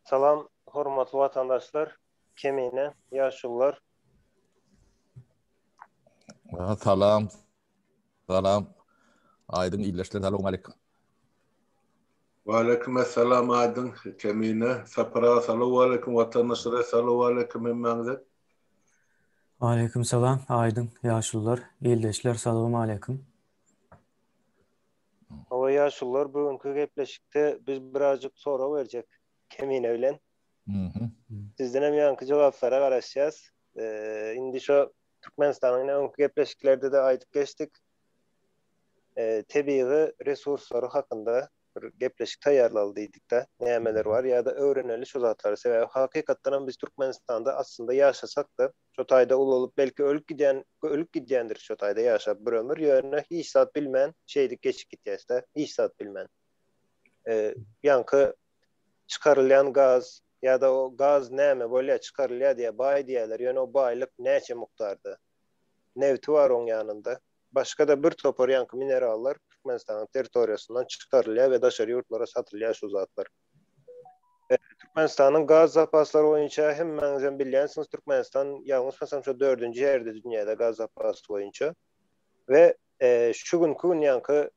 Salam hormatly watandaşlar, Kemine, ýaşulular. Salam. Salam. Aýdyň ildeşler salowmaleýkim. Waleýkim essalam Aýdyň, Kemine, Sapar aga salowmaleýkim, watandaşlar essalowmaleýkim hemmäňize. Waleýkim salam Aýdyň, ýaşulular, ildeşler salowmaleýkim. Hawa ýaşulular bu günki gepleşikde biz birazjyk sorag berjek Kemine bilen. Sizdenem ýaňky jogaplara garaşýas. Indi şo Türkmenistanyň ine öňki gepleşiklerde-de aýdyp geçdik. Tebigy resurslary hakynda bir gepleşik taýýarlaly diýdik-de. Nämeler bar ýa-da öwreneli şu zatlary. Sebäbi hakykatdanam biz Türkmenistanda aslynda ýaşasak-da, şo taýda ulalyp belki ölüp gidýän, ölüp gidýändiris şo taýda ýaşap bir ömür, ýöne hiç zat bilmän şeýdip geçip gitýäs-de, hiç zat bilmän. Ýaňky çykarylýan gaz ýa-da o gaz näme bolýar çykarylýar diýýär, baý diýýärler, ýöne o baýlyk näçe mukdarda? Nebti bar oň ýanynda. Başga-da bir topar ýaňky minerallar Türkmenistanyň territoriýasyndan çykarylýar we daşary ýurtlara satylýar şu zatlar. Türkmenistanyň gaz zapaslary boýunça hemmäňizem bilýänsiňiz, Türkmenistan ýalňyşmasam şo dördünji ýerde dünýäde gaz zapasy boýunça we şu günki gün ýaňky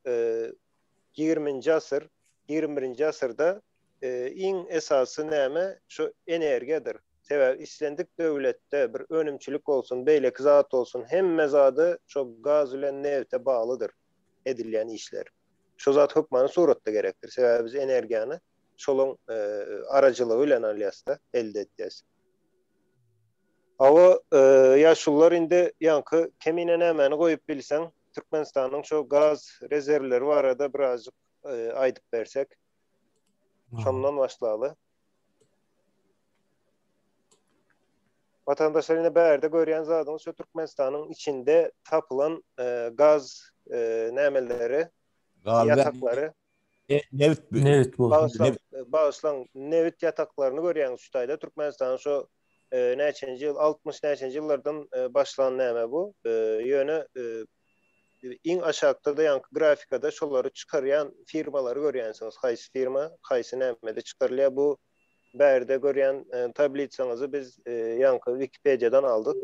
ýigriminji asyr, 21-nji asyrda iň esasy näme? Şu energiýadyr. Sebäbi islendik döwletde bir önümçilik bolsun, beýleki zat bolsun, hemme zady şo gaz bilen nebte baglydyr edilýän işler. Şo zat hökmany suratda gerekdir. Sebäbi biz energiýany şolaň arajylygy bilen alýas-da, elde etýäs. Hawa, ýaşulular indi ýaňky kemine nämäni goýup bilseň, Türkmenistanyň şu gaz rezerwleri barada birazjyk aýdyp bersek. Şondan başlaly. Watandaşlar ine bärde görýän zadyňyz şu Türkmenistanyň içinde tapylan gaz nämeleri, ýataklary. Nebit nebit bu. Bagyşlaň, bagyşlaň, nebit ýataklaryny görýäňiz şu taýda. Türkmenistanyň şu näçenji ýyl, 60 näçenji ýyllardan başlan näme bu. Ýöne iň aşakda-da ýaňky grafikada şolary çykarýan firmalary görýänsiňiz. Haýsy firma, haýsy nämede çykarylýar bu bärde görýän tablisaňyzy biz ýaňky Wikipediýadan aldyk.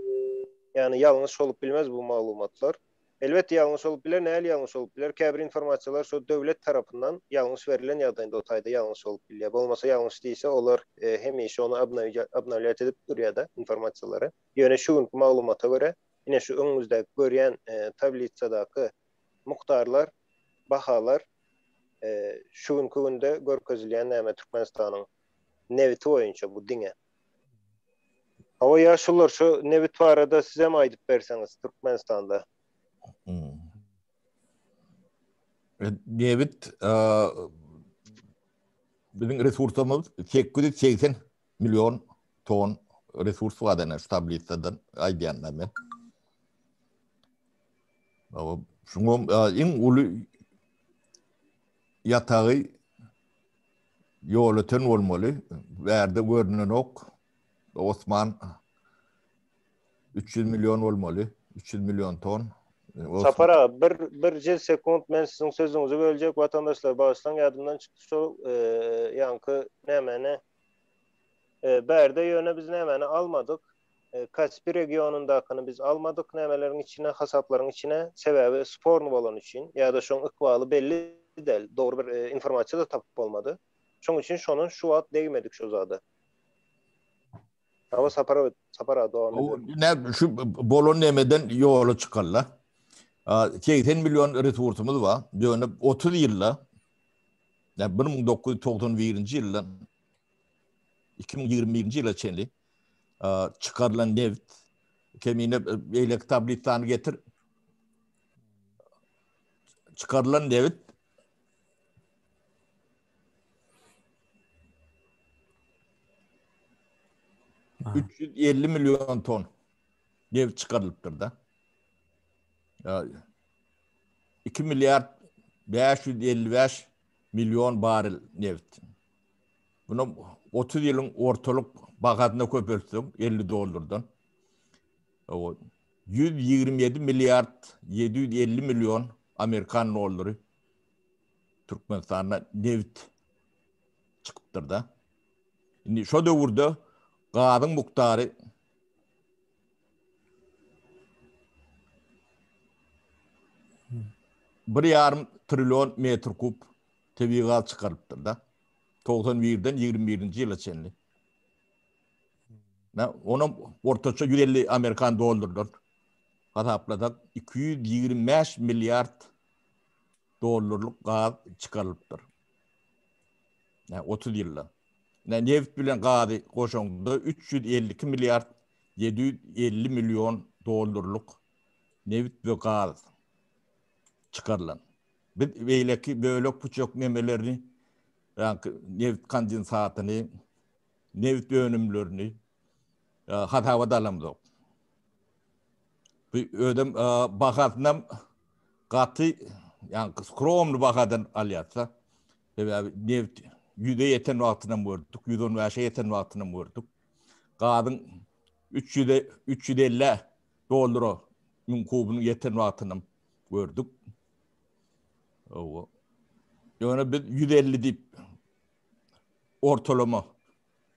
Ýagny ýalňyş bolup bilmez bu maglumatlar. Elbetde ýalňyş bolup biler, nähili ýalňyş bolup biler? Käbir informasiýalar şo döwlet tarapyndan ýalňyş berlen ýagdaýynda o taýda ýalňyş bolup bilýär. Bolmasa ýalňyş diýse olar hemişe ony obnowlýat edip durýada informasiýalary. Ýöne şu günki maglumata görä ine şu öňüňizdäki görýän tablisadaky mukdarlar, bahalar şu günki günde görkezilýän näme Türkmenistanyň nebiti boýunça bu diňe. Hawa ýaşulular şu nebit barada sizem aýdyp berseňiz Türkmenistanda. Nebit biziň resursymyz 880 million ton resurs bar ene şu tablisadan aýdýan men. Şuňa iň uly ýatagy Ýolöten bolmaly. Bärde görnenok. Osman 300 million bolmaly. 300 million ton. Sapar aga, bir birje sekunt men siziň sözüňizi böljek, watandaşlar bagyşlaň ýadymdan çykdy şol ýaňky nämäni bärde ýöne biz nämäni almadyk. Kaspi regionyndakyny biz almadyk nämeleriň içine, hasaplaryň içine, sebäbi sporny bolany üçin ýa-da şoň ykbaly belli däl, dogry bir informasiýa-da tapyp bolmady. Şoň üçin şonun şu wagt degmedik şo zada. Hawa Sapar Sapar aga dowam ediň. Ne şu bolan nemeden ýola çykalla. 80 million resursumyz bar. Ýöne 30 ýylda 1991-nji ýyldan 2021-nji ýyla çenli çykarylan nebit kemine beýleki tablisany getir. Çykarylan nebit 350 milyon ton nebit çykarylypdyr da. 2 milliard 555 milyon barel nebit. Bunu 30 ýylyň ortalyk bahasyna köpeltseň 50 dollardan o 127 milliard 750 million amerikan dollary Türkmenistanda nebit çykypdyr da. Indi şo döwürde gazyň mukdary bir ýarym trillion metr kub tebigy gaz çykarylypdyr da. 91-den 21-nji ýyla çenli. Na, onam ortaça 150 amerikan dollardan hasaplasak 225 milliard dollarlyk gaz çykarylypdyr. Ýa 30 ýylda. Ýa nebit bilen gazy goşaňda 352 milliard 750 million dollarlyk nebit we gaz çykarylan. Biz beýleki bölek-puçak nemelerini, ýa nebit kondensatyny, nebit önümlerini hasaba da alamzok. Bu özem bahasynam gaty, ýa skromny bahadan alýarsa, sebäbi nebit ýüze ýeten wagtynam gördük, 115-e ýeten wagtynam gördük. Gazyň 300-e, 350 dollara müň kubunyň ýeten wagtynam gördük. Ýöne biz 150 diýip ortalama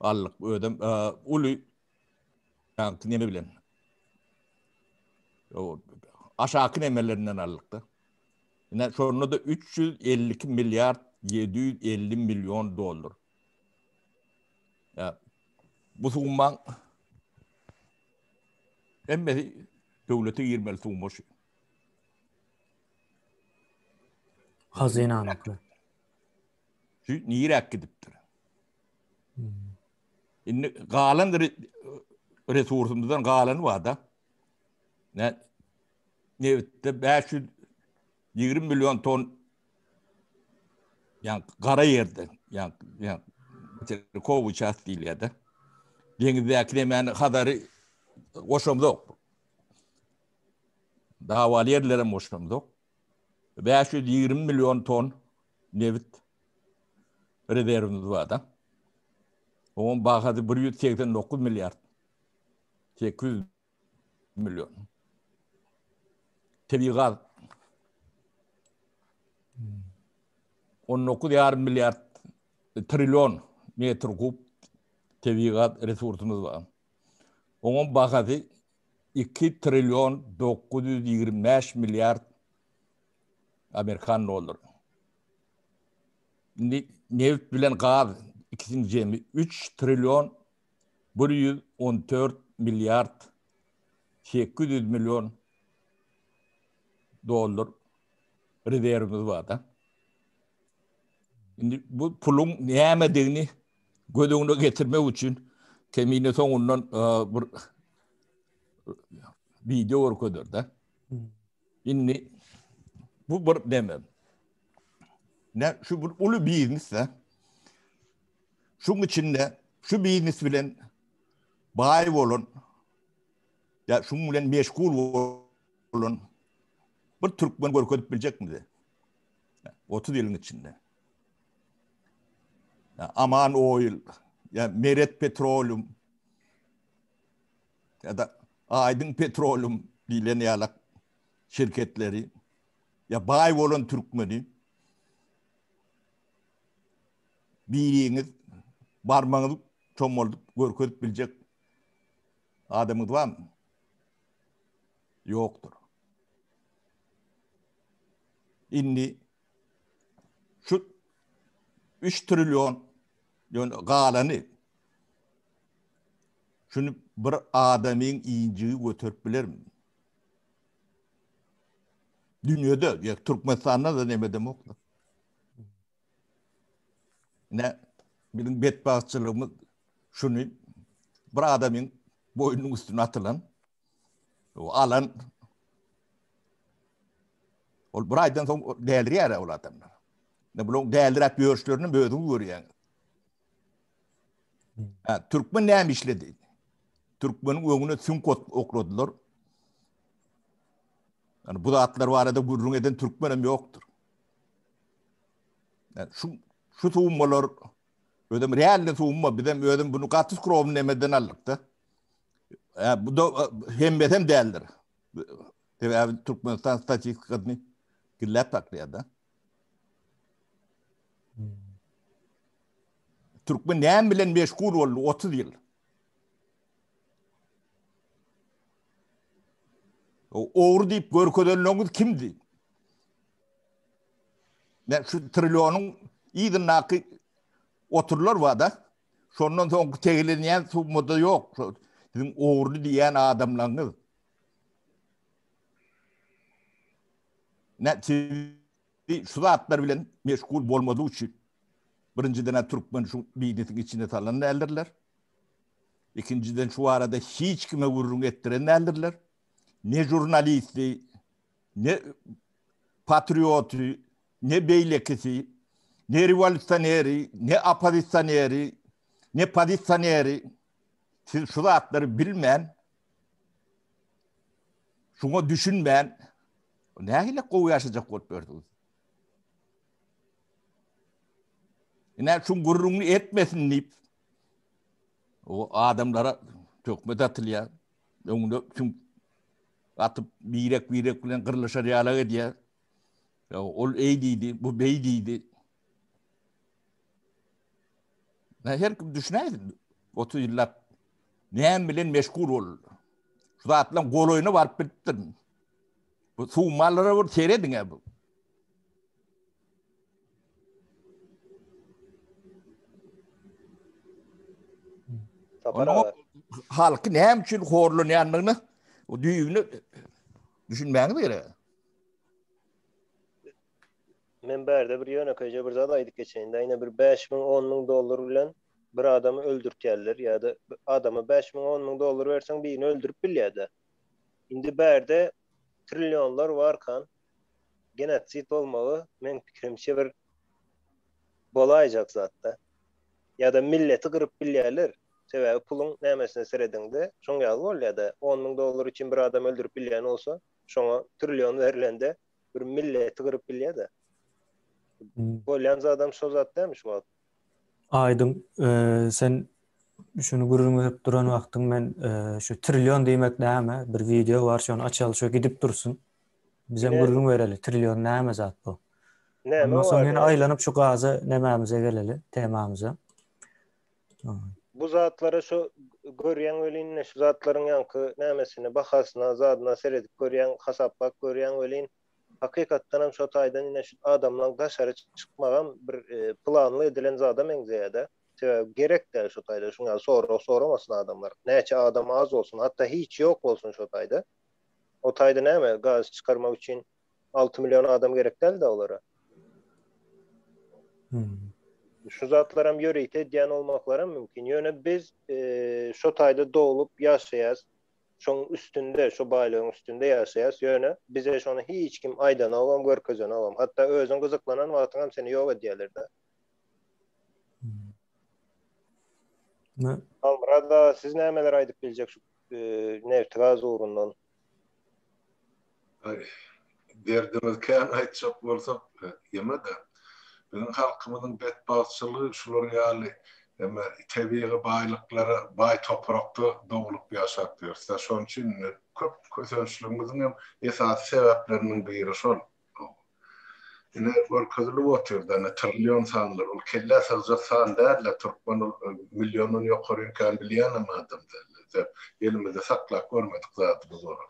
aldyk. Özem uly ýa neme bilen. Aşaky nemelerinden aldyk-da. Ine şonda da 352 milliard 750 million dollar. Ya bu summaň hemmesi döwlete girmeli summa şu. Hazynanykly. Şu niräk gidipdir? Indi galan resursymyzdan galany bar-da. Ne nebitde 520 million ton ýa gara ýerde, ýa ýa kowy ças diýilýär-de. Deňizdäki nemäni Hazary goşamzok. Dawaly ýerlerem goşamzok. 520 million ton nebit rezerwimiz bar-da. Onuň bahasy 189 milliard 800 million. Tebigy gaz 19,5 milliard trillion metr kub tebigy gaz resursumyz bar. Onuň bahasy 2 trillion 925 milliard amerikan dollary. Indi nebit bilen gaz ikisiniň jemi 3 trillion 114 milliard 800 million dollar rezerwimiz bar-da. Indi bu puluň nämedigini göz öňüne getirmek üçin Kemine soňundan e, bir video görkezer-de. Indi bu bir neme. Ne şu bir uly biznes de. Şuň içinde şu biznes bilen baý bolan ya şuň bilen meşgul bolan bir türkmen görkezip biljekmi bize? 30 ýylyň içinde. Ya Aman Oil, ya Meret Petroleum ya da Aydın Petroleum diýlen ýalak şirketleri ya baý bolan türkmeni biriňiz barmagyňyzy çommaldyp görkezip biljek adamyňyz barmy? Ýokdur. Indi şu 3 trillion ýöne galany şuny bir adamyň injigi göterip bilermi? Dünýede, ýa Türkmenistanda da neme demokda. Ne biziň betbagtçylygymyz şuny bir adamyň boýnunyň üstüne atylan o alan ol bir aýdan soň dälirýär ol adamlar. Ne bulaň däliräp ýörüşlerini özüň görýäň. Ha, türkmen näme işledi? Türkmeniň öňüne süňk okladylar. Yani bu zatlar barada gürrüň eden türkmen hem ýokdur. Yani şu şu summalar özüm realny summa bizem özüm bunu gaty skromny nemeden aldyk da. Ya bu da hemmesem däldir. Sebäbi Türkmenistan statistikasyny gizläp saklaýar da. Türkmen näme bilen meşgul boldy 30 ýyl? Ogry diýip görkezenleriňiz kimdi? Ne şu trillionyň yzyndaky oturlar bar-da. Şondan soňky tegelenýän summada ýok. Siziň ogurly diýýän adamlaryňyz. Ne sizi şu zatlar bilen meşgul bolmadyk üçin birinjiden türkmen şu biznesiň içine salan däldirler. Ikinjiden şu barada hiç kime gürrüň etdiren däldirler. Ne žurnalisti, ne patrioty, ne beýlekisi, ne rewolýusioneri, ne oppozisioneri, ne pozisioneri siz şu zatlary bilmän, şuňa düşünmän nähili gowy ýaşajak bolup ýörsüňiz? Ine şuň gürrüňini etmesin diýip o adamlara töhmet atylýar. Öňünde süňk atyp birek-birek bilen gyrlyşar ýalak edýär. Ya ol eý diýdi, bu beý diýdi. Na her kim düşünäýsin. 30 ýyllap näme bilen meşgul boldy. Şu zatlaryň golaýyna baryp bilipdir. Bu suwmallara bir serediň bu. Sapar aga. Halky näme üçin horlanýandygyny o düýbüni düşünmäňiz gerek. Men bärde bir ýönekeýje bir zat aýdyp geçeýin-de, ine bir 5000, 10000 dollar bilen bir adamy öldürtýärler ýa-da adama 5000, 10000 dollar berseň birini öldürip bilýär-de. Indi bärde trillionlar barkan genosid bolmagy meň pikirimçe bir bolaýjak zatda. Ýa-da milleti gyryp bilýärler. Sebäbi puluň nämesine serediňde şoň ýaly bolýar-da. 10000 dollar üçin bir adam öldürip bilýän bolsa, şoňa trillion berlende bir milleti gyryp bilýär-de. Bolýan zadam şo zat dälmi şu wagt? Aýdyň, sen şuny gürrüň berip duran wagtyň men şu trillion diýmek näme? Bir wideo bar, şony açaly, şo gidip dursun. Bizem gürrüň bereli, trillion näme zat bu? Näme Ondan soň ýene aýlanyp şu gaza nemämize geleli, temamyza. Bu zatlara şu görýäň welin, ine şu zatlaryň ýaňky nämesine, bahasyna, zadyna seredip görýäň, hasaplap görýäň welin, hakykatdanam şo taýdan ine şu adamlaň daşary çykmagam bir planly edilen zada meňzeýär-de. Sebäbi gerek däl şo taýda şuň ýaly sorag soramasyn adamlar. Näçe adam az bolsun, hatda hiç ýok bolsun şo taýda. O taýda näme, gaz çykarmak üçin 6 million adam gerek däl-de olara. Şu zatlaram ýörite edýän bolmaklaram mümkin. Ýöne biz şo taýda doglup ýaşaýas. Şoň üstünde, şo baýlygyň üstünde ýaşaýas. Ýöne bize şony hiç kim aýdanogam, görkezenogam. Hatda özüň gyzyklanan wagtyňam seni ýok edýärler-de. Halmyrat aga, siz nämeler aýdyp biljek şu nebti-gaz ugrundan? Aý, derdimiz kän aýtjak bolsak, ýeme-de. Biziň halkymyzyň betbagtçylygy şular ýaly eme tebigy baýlyklara baý toprakda doglup ýaşap ýörüs-dä. Şonuň üçin indi köp kösençligimiziň hem esasy sebäpleriniň biri şol. Ine görkezilip otyrda ine trillion sanlar ol kellä sygjak san dälde türkmen ol milliondan ýokaryňkany bilýänem adam dälde elimizde saklap görmedik zadymyz olar.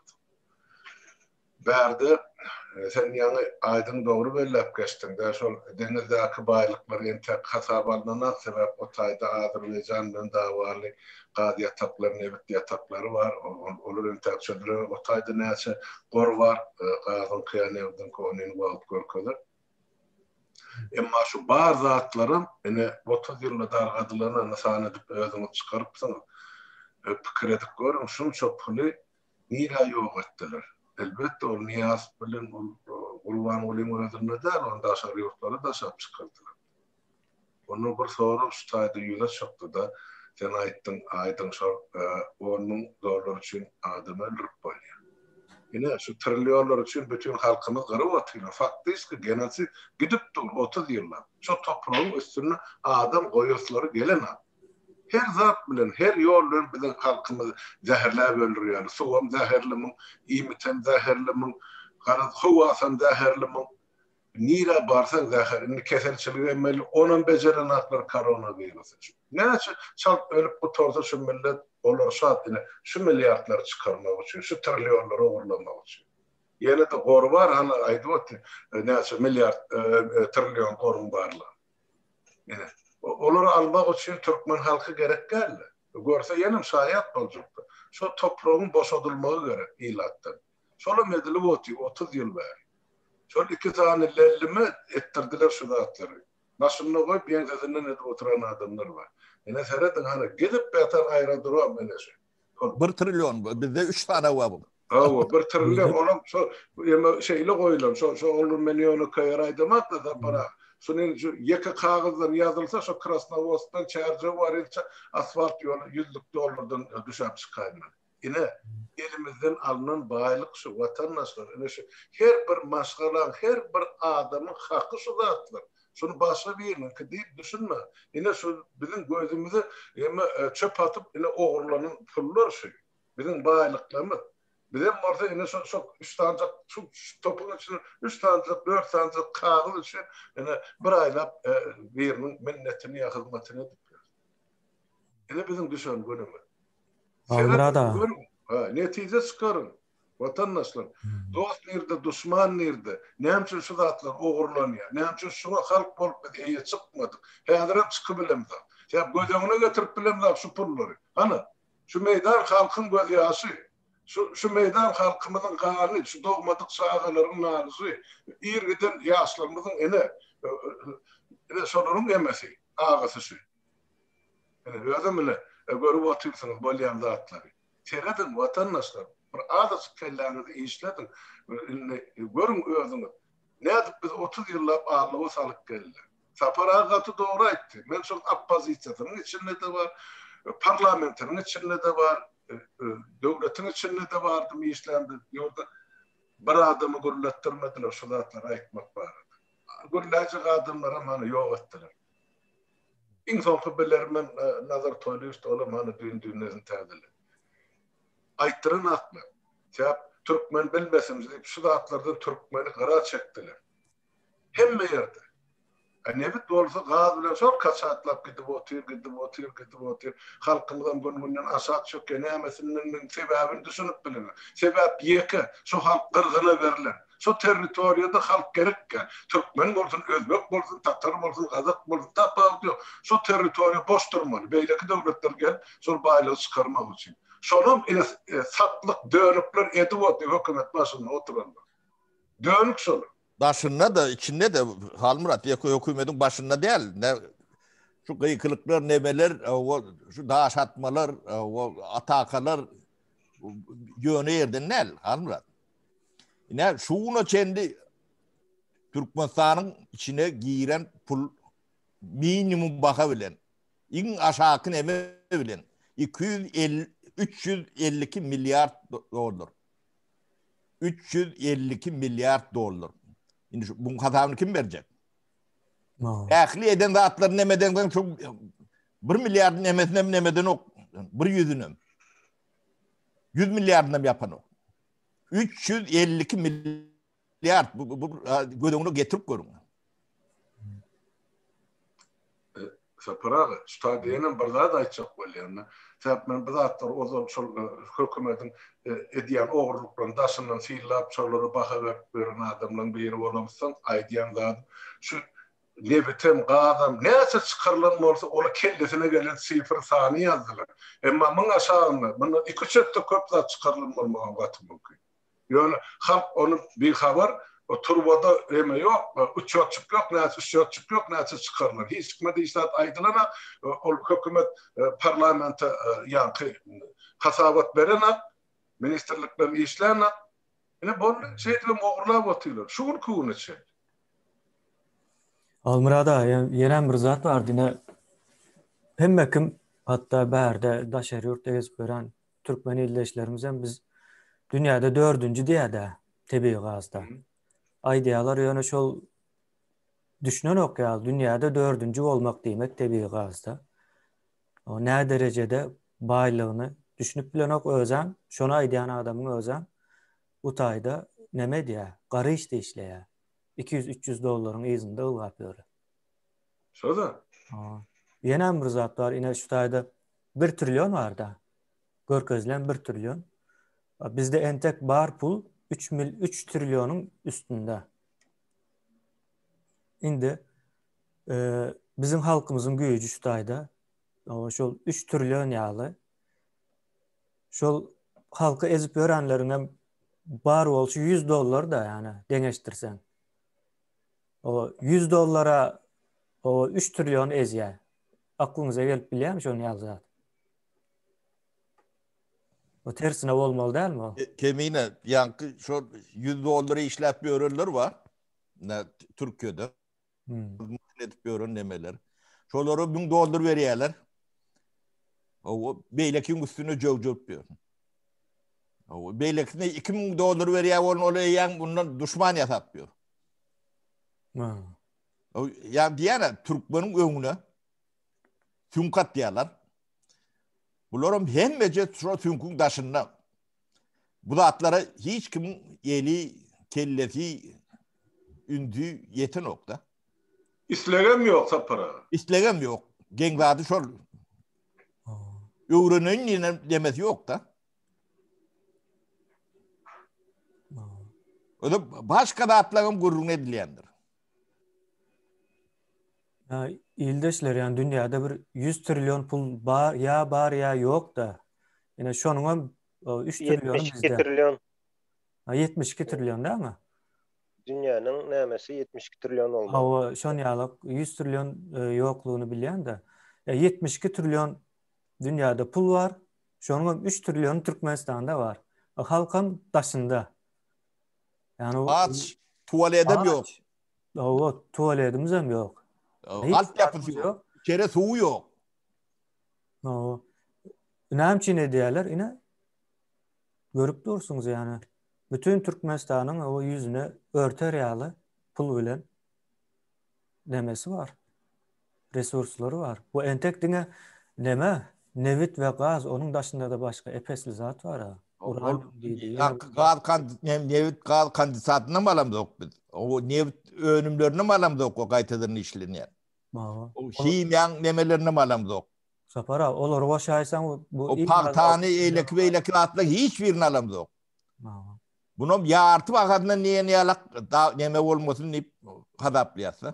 Bärde sen ýaňy aýdyň dogry belläp geçdiňdä şol deňizdäki baýlyklar entek hasaba alnanok sebäp o taýda Azerbaýjan bilen dawaly gaz ýataklary nebit ýataklary bar olar entek çözülenok o taýda näçe gor bar gazyňky ýa nebdiňki ony indi wagt görkezer. Emma şu bar zatlaram ine 30 ýylda dargadylana nysan edip özüňiz çykarypsyňyz. Pikir edip görüň şunça puly Nirä ýok etdiler? Elbetde, ol Nyýazow bilen ol Gurbangulyň özünde däl, ony daşary ýurtlara daşap çykardylar. Onda bir sorag şu taýda ýüze çykdy-da, sen aýtdyň, aýdyň şol 10 müň dollar üçin adam öldürip bolýar. Ine, şu trillionlar üçin bütin halkymyz gyryp otyrlar. Faktiski genosid gidip dur 30 ýyllap. Şo topragyň üstünde adam goýaslary gelenok. Her zat bilen, her ýol bilen biziň halkymyzy zäherläp öldürýärler. Suwam zäherli muň, iýmitem zäherli muň, garaz, howasam zäherli muň. Nirä barsaň zäher. Indi keselçilik emeli, onam bejerenaklar koronawirusy. Näçe çalt ölüp gutarsa şu millet, olar şat ine şu milliardlary çykarmak üçin, şu trillionlary ogurlamak üçin. Ýene-de gory bar hany aýdyp otyr, näçe milliard, trillion goruň barlygy. Ine, olary almak üçin türkmen halky gerek däldi. Görse ýenem şaýat boljakdy. Şo topragyň boşadylmagy gerek ilatdan. Şolam edilip otyr 30 ýyl bäri. Şol iki sany lellime etdirdiler şu zatlary. Başynda goýup ýeňsesinden edip oturan adamlar bar. Ine serediň hany gidip ýatan aerodrom ine şu. Bir trillion bizde üç sany bar bu. Hawa bir trillion olam şo eme şeýle goýulan şo şo ol men ýönekeý ýer aýdamak-da Sapar aga. Şuny şu ýeke kagyzdan ýazylsa şo Krasnowodskdan Çärjew barynça asfalt ýoly ýüzlük dollardan düşäp çykaýmaly. Ine, elimizden alnan baýlyk şu, watandaşlar, ine şu her bir maşgalaň, her bir adamyň haky şu zatlar. Şuny başga biriniňki diýip düşünme. Ine şu biziň gözümize eme çöp atyp ine ogurlanan pullar şu. Biziň baýlyklarymyz. Bizem bolsa ine şu şu üç sanjak şu topuň içinde üç sanjak, dört sanjak kagyz üçin ine bir aýlap biriniň minnetini ýa hyzmatyny edip ýörüs. Ine biziň düşen günümiz. Halmyrat aga. Ha, netije çykaryň. Watandaşlar, dost nirde, duşman nirde? Näme üçin şu zatlar ogurlanýar? Näme üçin şuňa halk bolup biz eýe çykmadyk? Häzirem çykybilemzok. Sebäp göz öňüne getirip bilemzok şu pullary. Hany, şu meýdan halkyň gözýaşy. Şu şu meýdan halkymyzyň gany, şu dogmadyk çagalaryň nalyşy, ir giden ýaşlarymyzyň ene, ine şolaryň emesi, agysy şu. Ine, özem ine, görüp otyrsyňyz bolýan zatlary. Serediň, watandaşlar, bir azajyk kelläňizi işlediň. Indi görüň özüňiz. Nädip biz 30 ýyllap aldawa salyp geldi. Sapar aga gaty dogry aýtdy. Men şol oppozisiýasynyň içinde-de bar, parlamentiniň içinde-de bar, döwletiň içinde-de bardym işlämde. Ýurda bir adamy gürletdirmediler şu zatlary aýtmak barada. Gürläjek adamlaram hany ýok etdiler. Iň soňky bilermen Nazar Toýlyýew olam hany düýn düýnlesin täzeledi. Aýtdyran akmak. Sebäp türkmen bilmesin diýip şu zatlardan türkmeni gyra çekdiler. Hemme ýerde. A nebit bolsa gaz bilen şol kaçatlap gidip otyr, gidip otyr, gidip otyr. Halkymyzam gün-günden aşak çökýär. Nämesinden sebäbini düşünip bilenok. Sebäp ýeke, şu halk gyrgyna berlen. Şo territoriýada halk gerekkä. Türkmen bolsun, özbek bolsun, tatar bolsun, gazak bolsun tapawudy ýok. Şo territoriýa boş durmaly. Beýleki döwletler gelip şol baýlygy çykarmak üçin. Şonam ine satlyk dönükler edip otyr hökümet başynda oturanlar. Dönük şolar. Daşynda-da, içinde-de Halmyrat ýeke hökümediň başynda däl. Ne şu gykylyklar, nemeler, şu daş atmalar, atakalar ýöne ýerden däl, Halmyrat. Ine şu güne çenli Türkmenistanyň içine giren pul minimum baha bilen iň aşaky neme bilen 250 352 milliard dollar. 352 milliard dollar. Indi şu buň hasabyny kim berjek? Ähli eden zatlaryny nemeden soň şu 1 milliard nemesinem nemeden ok. Bir ýüzünem. 100 milliardynam ýapanok. 352 milliard bu, bu, göz öňüne getirip görüň. E, Sapar aga, şu taýda ýenem bir zat aýtjak bolýan. Sebäp men bu zatlary ozal şol e, hökümetiň e, edýän ogurlyklaryny daşyndan synlap, şolara baha berip ýören adamlaryň biri bolamsoň, aýdýan zadym şu Nebitem, gazam näçe çykarylan bolsa, ola kellesine gelen sifr sany ýazdylar. Emma muň aşagynda mundan iki-üç esse köp zat çykarylan bolmagam gaty mümkin. Ýöne halk ony bihabar, o turbada eme ýok, uçýotçik ýok, näçe uçýotçik ýok, näçe çykarylan. Hiç kime hiç zat aýdylanak, ol hökümet parlamente ýaňky hasabat berenak, ministrlikler işlänak. Ine boldy, şeýdibem ogurlap otyrlar. Şu günki güne çenli. Halmyrat aga, ýenem bir zat bar, ine hemme kim hatda bärde daşary ýurtda gezip ýören türkmen ildeşlerimizem biz dünýäde dördünji diýýär-dä tebigy gazda. Aýdýarlar ýöne şol düşünenok ýaly dünýäde dördünji bolmak diýmek tebigy gazda. O nä derejede baýlygyny düşünip bilenok özem, şony aýdýan adamyň özem bu taýda neme edýär, gara işde işleýär. 200-300 dollaryň yzynda ylgap ýör. Şo-da. Ýenem bir zat bar, ine şu taýda 1 trillion bar-da. Görkezilen 1 trillion. Bizde entek bar pul 3 mil 3 trillionyň üstünde. Indi e, biziň halkymyzyň güýji şu taýda. Şol 3 trillion ýaly. Şol halky ezip ýörenleriň hem bar bolşy 100 dollar da ýani deňeşdirseň. O 100 dollara o 3 trillion ezýär. Aklyňyza gelip bilýärmi şony ýaly zat? O tersine bolmaly dälmi o? E, kemine ýaňky şo 100 dollara işläp ýörenler bar. Ne Türkiýede. Hmm. Edip ýören nemeler. Şolara 1000 dollar berýärler. O beýlekiň üstüne jöwjürip ýör. O beýlekisine 2000 dollar berýär bolun ol eýýäm bundan duşman ýasap ýör. Hmm. O ýa diýýär türkmeniň öňüne süňk atýarlar. Bularam hemmeje şo süňküň daşynda. Bu zatlara hiç kimiň eli, kellesi, ünsi ýetenok-da. Islegem ýok Sapar aga. Islegem ýok. Geň zady şol. Öwreneýin diýen demesi ýok-da. Özi başga zatlaryň gürrüň edilýändir. Ýa ildeşler ýani dünýäde bir 100 trillion pul bar ýa bar ýa ýok da. Ine şonuňam 3 trilliony bizde. 72 trillion. Ha 72 trillion dälmi? Dünýäniň nämesi 72 trillion bolmaly. Hawa, şon ýaly 100 trillion e, ýoklugyny bilýän-de. 72 e, trillion dünýäde pul bar. Şonuňam 3 trilliony Türkmenistanda bar. E, halkam daşynda. Ýani aç, tualedem ýok. Hawa, tualedimizem ýok. Altyapysy ýok. Içere suwy ýok. Hawa. Näme üçin edýärler? Ine görüp dursuňyz ýani. Bütün Türkmenistanyň o ýüzüne örter ýaly pul bilen nemesi bar. Resurslary bar. Bu entek diňe neme? Nebit we gaz, onuň daşynda-da başga epesli zat bar. Uran diýdi. Gaz kan nebit gaz kondensatyny hem alamzok biz. O nebit önümlerini hem alamzok o gaýtadan işlenýän. O himiýaň nemelerini hem alamzok. Sapar aga, olary goşaýsaň bu O pagtany, eýleki beýleki zatlaryň hiç birini alamzok. Bunam ýarty bahasyndan diýen ýalak neme bolmasyn diýip hasaplaýarsa.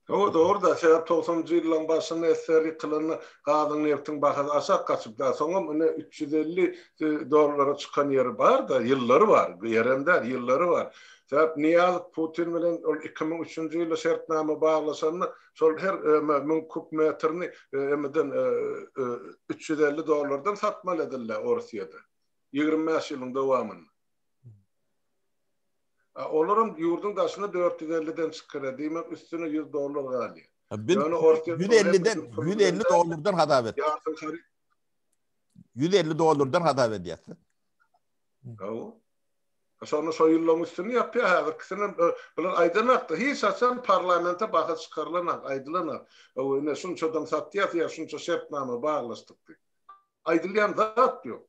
Hawa dogry-da, sebäp togsanynjy ýyllaryň başynda SSR ýykylanda gazyň nebtiň bahasy aşak gaçypdy, a soňam ine 350 dollara çykan ýeri bar-da, ýyllary bar, ýerem däl, ýyllary bar. Sebäp Nyýazow Putin bilen ol 2003-nji ýylda şertnama baglaşanda şol her 1000 kub metrini emeden 350 dollardan satmaly edildi Orsýede. 25 ýylyň dowamynda. A olaram ýurduň daşyna 450-den çykyra, diýmek üstüne 100 dollar galýar. Biz Ýöne Orsýet 150-den 150 dollardan hasap et. Ýarsyny haryt. 150 dollardan hasap edýäs. Hawa. Şonda şo ýyllaryň üstüni ýapýar häzirkisinem e, bular aýdanakda hiç haçan parlamente baha çykarylanak, aýdylanak. Hawa, ine şunçadan satýas ýa şunça şertnama baglaşdyk diýip. Aýdylýan zat ýok.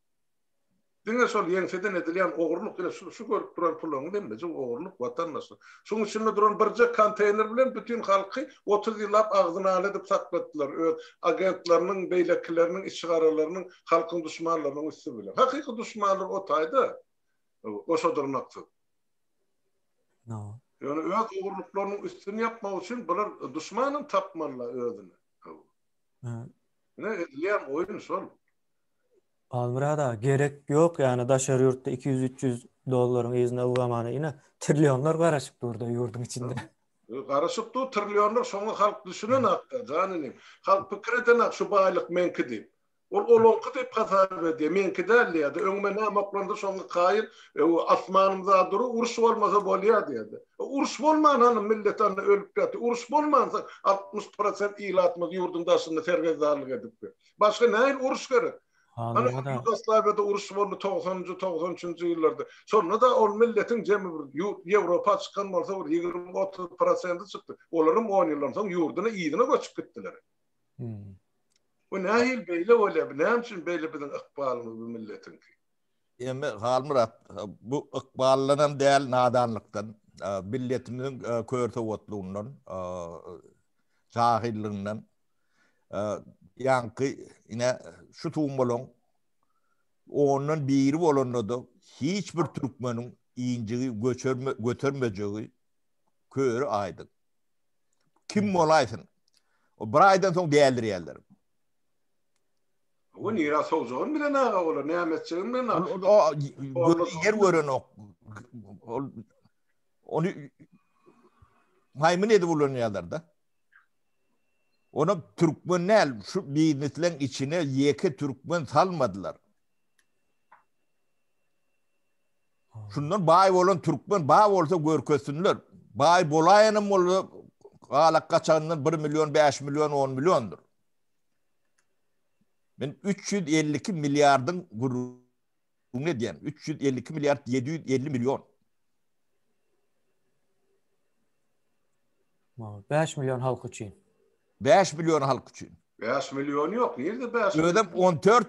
Diňe şol ýeňseden edilýän ogurlyk, ine şu, şu görüp duran pularyňyz hemmejik ogurlyk, watandaşlar. Şuň içinde duran birje konteýner bilen bütin halky 30 ýyllap agzyny ala edip saklatdylar öz agentleriniň, beýlekileriniň, içigaralarynyň, halkyň duşmanlarynyň üsti bilen. Hakyky duşmanlar o taýda, goşa dyrnaksyz. Ýöne öz ogurlyklarynyň üstüni ýapmak üçin bular duşmanam tapmalylar özüne. Ine edilýän oýun şol. Halmyrat aga gerek ýok ýany daşary ýurtda 200-300 dollaryň yzyna ylgamana ine trillionlar garaşyp durda ýurduň içinde. Garaşyp dur trillionlar şoňa halk düşünenakda jan inim. Halk pikir edenak şu baýlyk meňki diýip. Ol olaňky diýip hasap edýär meňki däl diýýärdi. Öňüme näme oklandy şoňa kaýyl asmanymyza dury uruş bolmasa bolýar diýýärdi. Uruş bolman hany millet hany ölüp ýatyr. Uruş bolmansoň 60 prosent ilatymyz ýurduň daşynda sergezdanlyk edip. Başga nähili uruş gerek? Hany Ýugoslawiýada uruş boldy togsanynjy, togsan üçünji ýyllarda. Şonda-da ol milletiň jemi bir Ýewropa çykan bolsa bir 20-30 prosenti çykdy. Olaram on ýyldan soň ýurduna yzyna göçüp gitdiler. Bu nähili beýle bolýar? Bu näme üçin beýle biziň ykbalymyz bu milletiňki? Emme Halmyrat bu ykbaldanam däl nadanlykdan. Milletimiziň kör sowatlygyndan, jahillygyndan ýaňky ine şu tumbalaň ondan biri bolanda-da hiç bir türkmeniň injigi göçerme götermejegi köri aýdyň. Kim bolaýsyn. O bir aýdan soň däldirýärler. O nirä sowjagyny bilen aga olar, näme etjegini bilen aga. Ol ýer görenok. Ol ony maýmyn edip ulanýarlar-da. Ona türkmen däl, şu biznesleň içine ýeke türkmen salmadylar. Şundan baý bolan türkmen ba bolsa görkezsinler. Baý bolaýanam bolsa galak gaçagyndan 1 million, 5 million, 10 milliondyr. Men 352 milliardyň gürrüňini edýän. 352 milliard 750 million. 5 million halk üçin. 5 million halk üçin. 5 million ýok. Nirde 5? Özem 14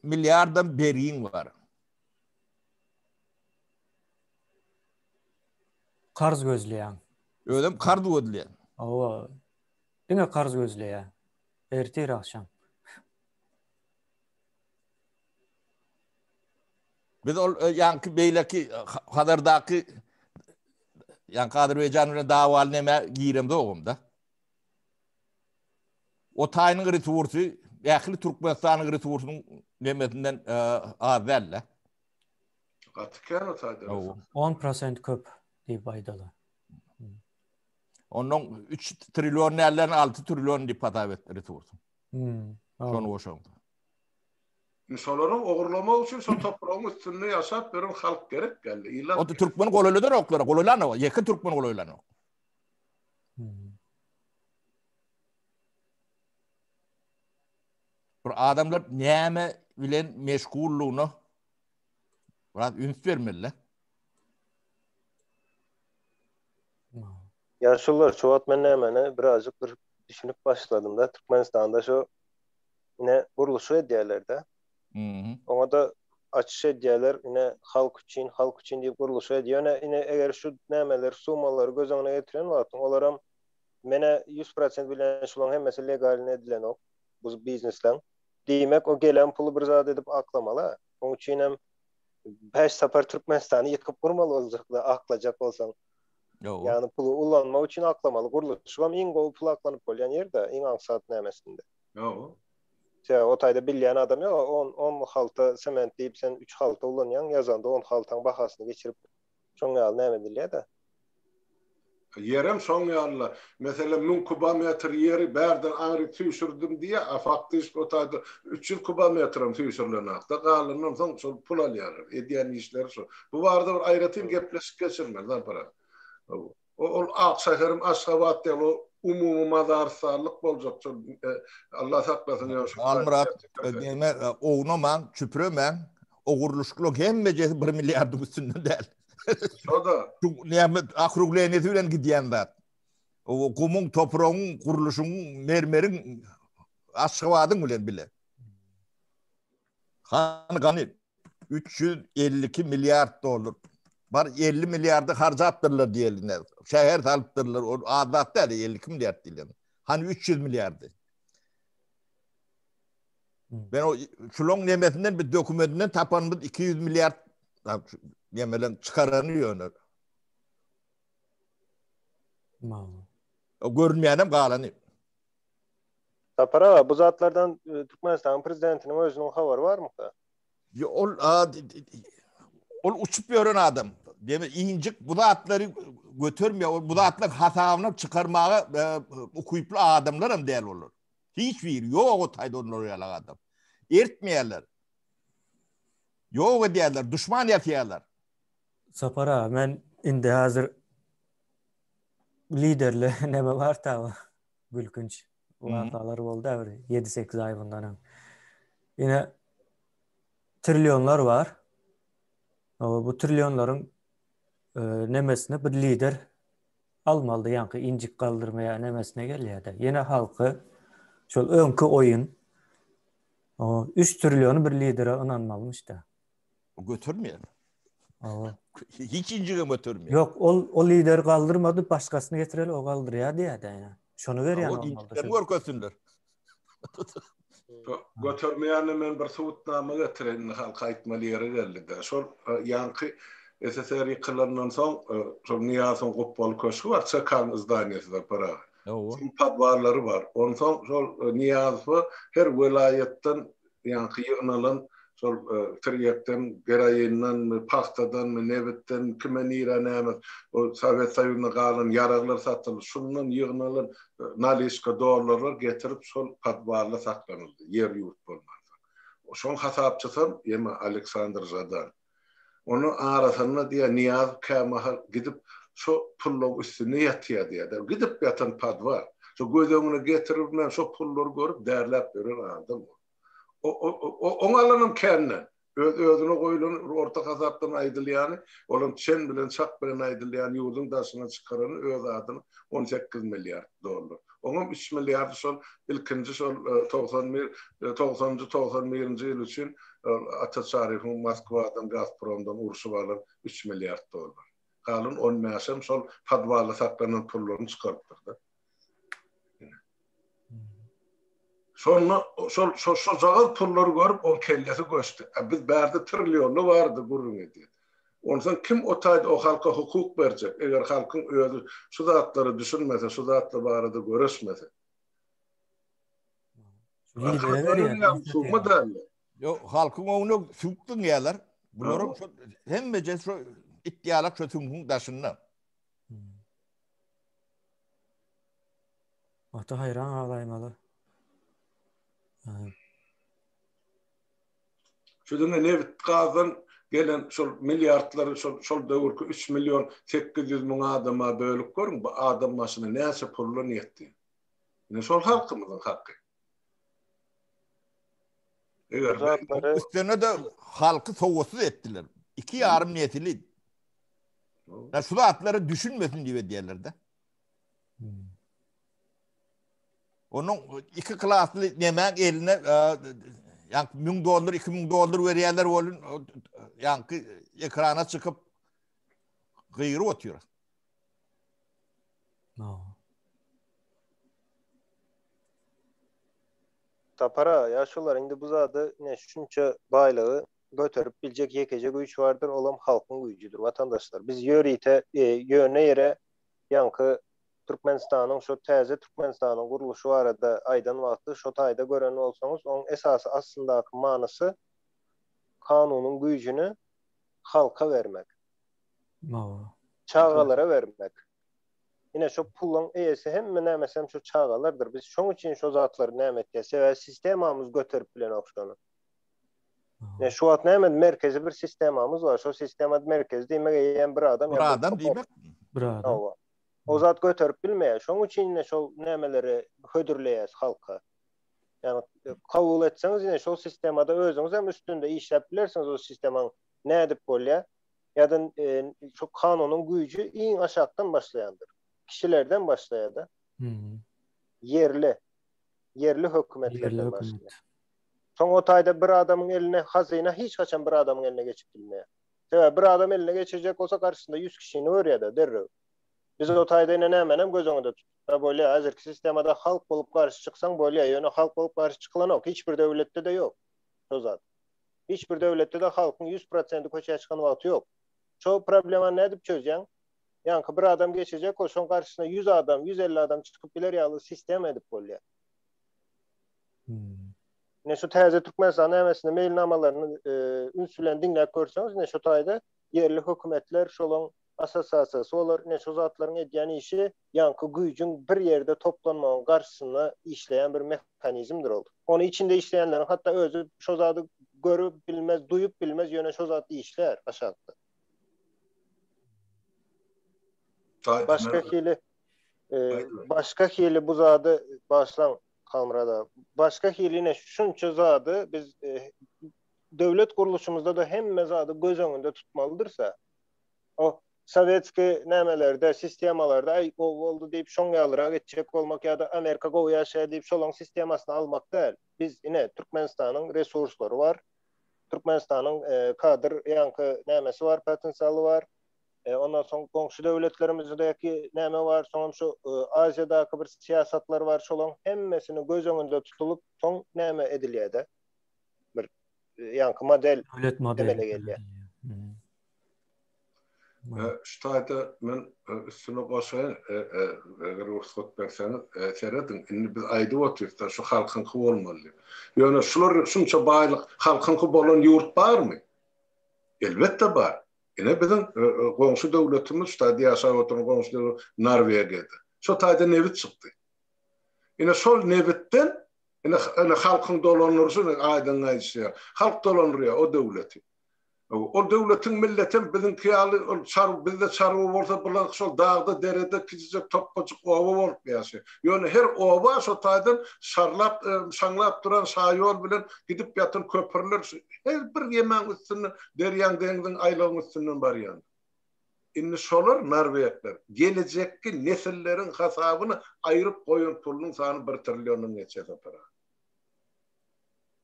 milliardam bergiň bar. Karz gözleýän. Özem karz gözleýän. Hawa. Diňe karz gözleýär. Ertir agşam. Biz ol e, ýaňky beýleki e, Hazardaky ýaňky Azerbaýjan bilen dawaly näme giremzogumda. O taýynyň resursy ähli Türkmenistanyň resursynyň nemesinden e, az däl-de. Gaty kän o taýda. 10% köp diýip aýdaly. Ondan 3 trillion dälden 6 trillion diýip hasap et resursy. Hmm. Şony goşaňda. Şolaryň ogurlamak üçin şol topragyň üstünde ýaşap ýören halk gerek geldi. Ilat. O türkmen golaýladan oklara, golaýlanok. Ýeke türkmen golaýlanok. Hmm. Bir adamlar näme bilen meşgullygyna biraz üns bermeli. Ýaşulular şu wagt men nämeni birazjyk bir düşünip başladym-da, Türkmenistanda şu ine gurluşyk edýärler-de. Oňa-da açyş edýärler, ine halk üçin, halk üçin diýip gurluşyk edýär. Ýöne ine eger şu nämeleri, summalary göz öňüne getiren wagtyň olaram menä 100% bilýän şularyň hemmesi legalny edilenok bu biznesleň. Diýmek o gelen puly bir zat edip aklamaly. Oň üçinem 5 sapar Türkmenistany ýykyp gurmaly boljakda aklajak bolsaň. Ýok. Ýagny puly ulanmak üçin aklamaly. Gurluşygam iň gowy pul aklanyp bolýan ýerde, iň aňsat nämesinde. Ýok. Sebäbi o taýda bilýän adam ýok. On, on halta sement diýip sen üç halta ulanýaň, ýazanda on haltaň bahasyny geçirip şoň ýaly näme edilýär-de. Ýerem şoň ýaly-la. Meselem, müň kubometr ýeri bärden aňryk süýşürdim diýýär, a faktyşki o taýda 300 kubometrem süýşürilenok-da, galanyndan soň şol pul alýarlar. Edýän işleri şo. Bu barada bir aýratyn gepleşik geçirmeli, Sapar aga. O ol ak şäherim Aşgabat ýaly o umumy mazarystanlyk boljak şol Allah saklasyn ýa şu. Halmyrat, diýme, ownamaň, çüpüremäň, ogurlyşyklaryň hemmejesi bir milliardyň üstünden däl. Şo-da. Şu näme okrugleniýesi bilen gidýän zat. O gumuň, topragyň, gurluşygyň, mermeriň Aşgabadyň bilen bile. Hany gany 352 milliard dollar. Bar 50 milliardy harjapdyrlar diýeli. Şäher salypdyrlar. O az zat däl 52 milliard diýlen. Hany 300 milliardy. Ben o şulaň nemesinden bir dokumentinden tapanymyz 200 milliard nemelen çykarany ýöne. O görünmeýänem galany. Sapar aga, bu zatlardan e, Türkmenistanyň prezidentiniň özüniň habary barmyka? Ýo, ol ol uçup ýören adam. Demek injik bu zatlary götermeýär. Ol bu zatlaryň hasabyny çykarmaga e, ukyply adamlar hem däl olar. Hiç biri ýok o taýda olar ýaly adam. Ertmeýärler. Ýok edýärler, duşman ýasýarlar. Sapar aga, men indi häzir liderli neme bar ta gülkünç wakalar boldy bir 7-8 aý bundan öň. Ine trillionlar bar. Bu trillionlaryň e, nemesini bir lider almalydy ýaňky injik galdyrmaýa nemesine gelýärdi. Ýene halky şol öňki oýun o 3 trilliony bir lidere ynanmalymyş-da. Götürmeýär. Hawa. Hiç injigem götermeýär. Ýok, ol o lider galdyrmady, başgasyny getireli, o galdyrýar diýýär-de ýa. Şony berýän Hawa, injiklerini görkezsinler. Götermeýänine men bir subutnama getireýin, indi halka aýtmaly ýeri geldi-de. Şol ýaňky SSR ýykylandan soň, şol Nyýazowyň gupbaly köşgi bar, ÇK-nyň zdaniýasy Sapar aga. Şoň podwallary bar. Onsoň şol Nyýazowa her welaýatdan ýaňky ýygnalan şol tirýekden, geroindenmi, pagtadanmy, nebitdenmi, kime nirä näme, o Sowet Soýuzynda galan ýaraglar satyldy. Şundan ýygnalan naliçka dollarlar getirip şol podwalda saklanyldy, ýer-ýurt bolmansoň. Şoň hasapçysam ýene Aleksandr Žadan. Onuň arasynda diýýär, Nyýazow kämahal gidip şo pullaryň üstünde ýatýar diýýär-de. Gidip ýatan podwal. Şo göz öňüne getiribem şo pullary görüp derläp ýören adam ol. Oň alanam kän-dä. Öz özüne goýlan orta hasapdan aýdylýany, olam çen bilen çak bilen aýdylýan ýurduň daşyna çykarany öz adyna 18 milliard dollar. Oňam 3 milliardy şol ilkinji şol 91 90-njy 91-nji ýyl üçin Ata Çaryýewiň Moskwadan Gazpromdan urşup alan 3 milliard dollar. Galan on bäşem şol podwalda saklanan pullaryny çykarypdyr-da. Şonda şol şo şojagaz pullary görüp oň kellesi göçdi. A biz bärde trillionly barada gürrüň edýäs. Onsoň kim o taýda o halka hukuk berjek, eger halkyň özi şu zatlara düşünmese, şu zatlar barada göreşmese. Lidere berýär. Summa däl. Ýok, halkyň öňüne süňk zyňýarlar. Bularyň şo hemmeje şo it ýalak şo süňküň daşynda. Gaty haýran galaýmaly. Şu diňe nebit gazdan gelen şol milliardlary şol şol döwürki 3 million 800 müň adama bölüp görüň, bu adam başyna näçe puldan ýetdi. Ine şol halkymyzyň haky. Eger üstüne de halky sowatsyz etdiler. Iki ýarym nesili. Ya şu zatlara düşünmesin diýip edýärler-de. Onuň iki klasly nemäň eline ýa 1000 dollar, 2000 dollar berýärler bolun, ýaňky ekrana çykyp gygyryp otyr. Sapara, ýa şular indi bu zady ine şunça baýlygy göterip biljek ýekeje güýç bardyr, olam halkyň güýjüdir, watandaşlar. Biz ýörite ýöne ýere ýaňky Türkmenistanyň şo täze Türkmenistanyň gurluşy barada aýdan wagty şo taýda gören bolsaňyz, oň esasy aslyndaky manysy kanunyň güýjüni halka bermek. Çagalara bermek. Ine şo puluň eýesi hemme nämesi hem şo çagalardyr. Biz şoň üçin şo zatlary näme etýäs. Sebäbi sistemamyz göterip bilenok şony. Ine şu wagt näme merkezi bir sistemamyz bar. Şo sistema merkezi diýmek eýýäm bir adam Bir adam diýmek. Bir adam. Hawa. O zat göterip bilmeýär. Şoň üçin ine şol nämeleri hödürleýäs halka. Ýagny kabul etseňiz ine şol sistemada özüňiz hem üstünde işläp bilersiňiz o sistemaň nädip bolýar. Ýa-da şu kanunyň güýji iň aşakdan başlaýandyr. Kişilerden başlaýar-da. Ýerli ýerli hökümetlerden başlaýar. Soň o taýda bir adamyň eline hazyna hiç haçan bir adamyň eline geçip bilmeýär. Sebäbi bir adam eline geçirjek bolsa garşysynda 100 kişini görýär-de derrew. Biz o taýda ine nämenem göz öňünde tutsa bolýar. Häzirki sistemada halk bolup garşy çyksaň bolýar. Ýöne halk bolup garşy çykylanok. Hiç bir döwletde-de ýok şo zat. Hiç bir döwletde-de halkyň 100 prosenti köçä çykan wagty ýok. Şo problemany nädip çözýäň? Ýaňky bir adam geçirjek bolsa şoň garşysyna 100 adam, 150 adam çykyp biler ýaly sistema edip bolýar. Ine şu täze Türkmenistan nämesini meýilnamalaryny üns bilen diňläp görseňiz, ine şu taýda ýerli hökümetler şolaň assosiasiýasy bolar. Ine şu zatlaryň edýän işi ýaňky güýjüň bir ýerde toplanmagyň garşysynda işleýän bir mehanizmdir ol. Ony içinde işleýänleriň hatda özi şo zady görüp bilmez, duýup bilmez, ýöne şo zat işlär aşakda. Başga hili başga hili bu zady başlaň Halmyrat aga. Başga hili ine şunça zady biz döwlet gurluşymyzda-da hemme zady göz öňünde tutmalydyrsa, o sowetskiý nämelerde, sistemalarda aý gowy boldy diýip şoň ýalyrak etjek bolmak ýa-da Amerika gowy ýaşaýar diýip şolaň sistemasyny almak däl. Biz ine Türkmenistanyň resurslary bar. Türkmenistanyň kadr ýaňky nämesi bar, potensialy bar. Ondan soň goňşy döwletlerimizdäki näme bar, soňam şu Aziýadaky bir syýasatlar bar, şolaryň hemmesini göz öňünde tutulyp, soň näme edilýär-de? Bir ýaňky model Döwlet modeli emele gelýär. Şu taýda men üstüne goşaýyn, eger rugsat berseňiz, serediň, indi biz aýdyp otyrys-da, şu halkyňky bolmaly diýip. Ýöne şular şunça baýlyk halkyňky bolan ýurt barmy? Elbetde bar. Ine biziň goňşy döwletimiz, şu taýda ýaşap oturan goňşy döwlet Norwegiýada. Şo taýda nebit çykdy. Ine şol nebitden ine halkyň dolandyryşy aýdyň aýdyşy ýaly. Halk dolandyrýar o döwleti. Ol döwletiň milletem biziňki ýaly ol çar bizde çarwa bolsa bular şol dagda derede kiçijek topbajyk oba bolup ýaşaýar. Ýöne her oba şo taýdan şarlap şaňlap duran şaýol bilen gidip ýatan köprüler her bir ýemäň üstünden derýaň deňziň aýlagyň üstünden barýan. Indi şolar norwegler gelejekki nesilleriň hasabyna aýryp goýan pulunyň sany bir trilliondan geçýär Sapar aga.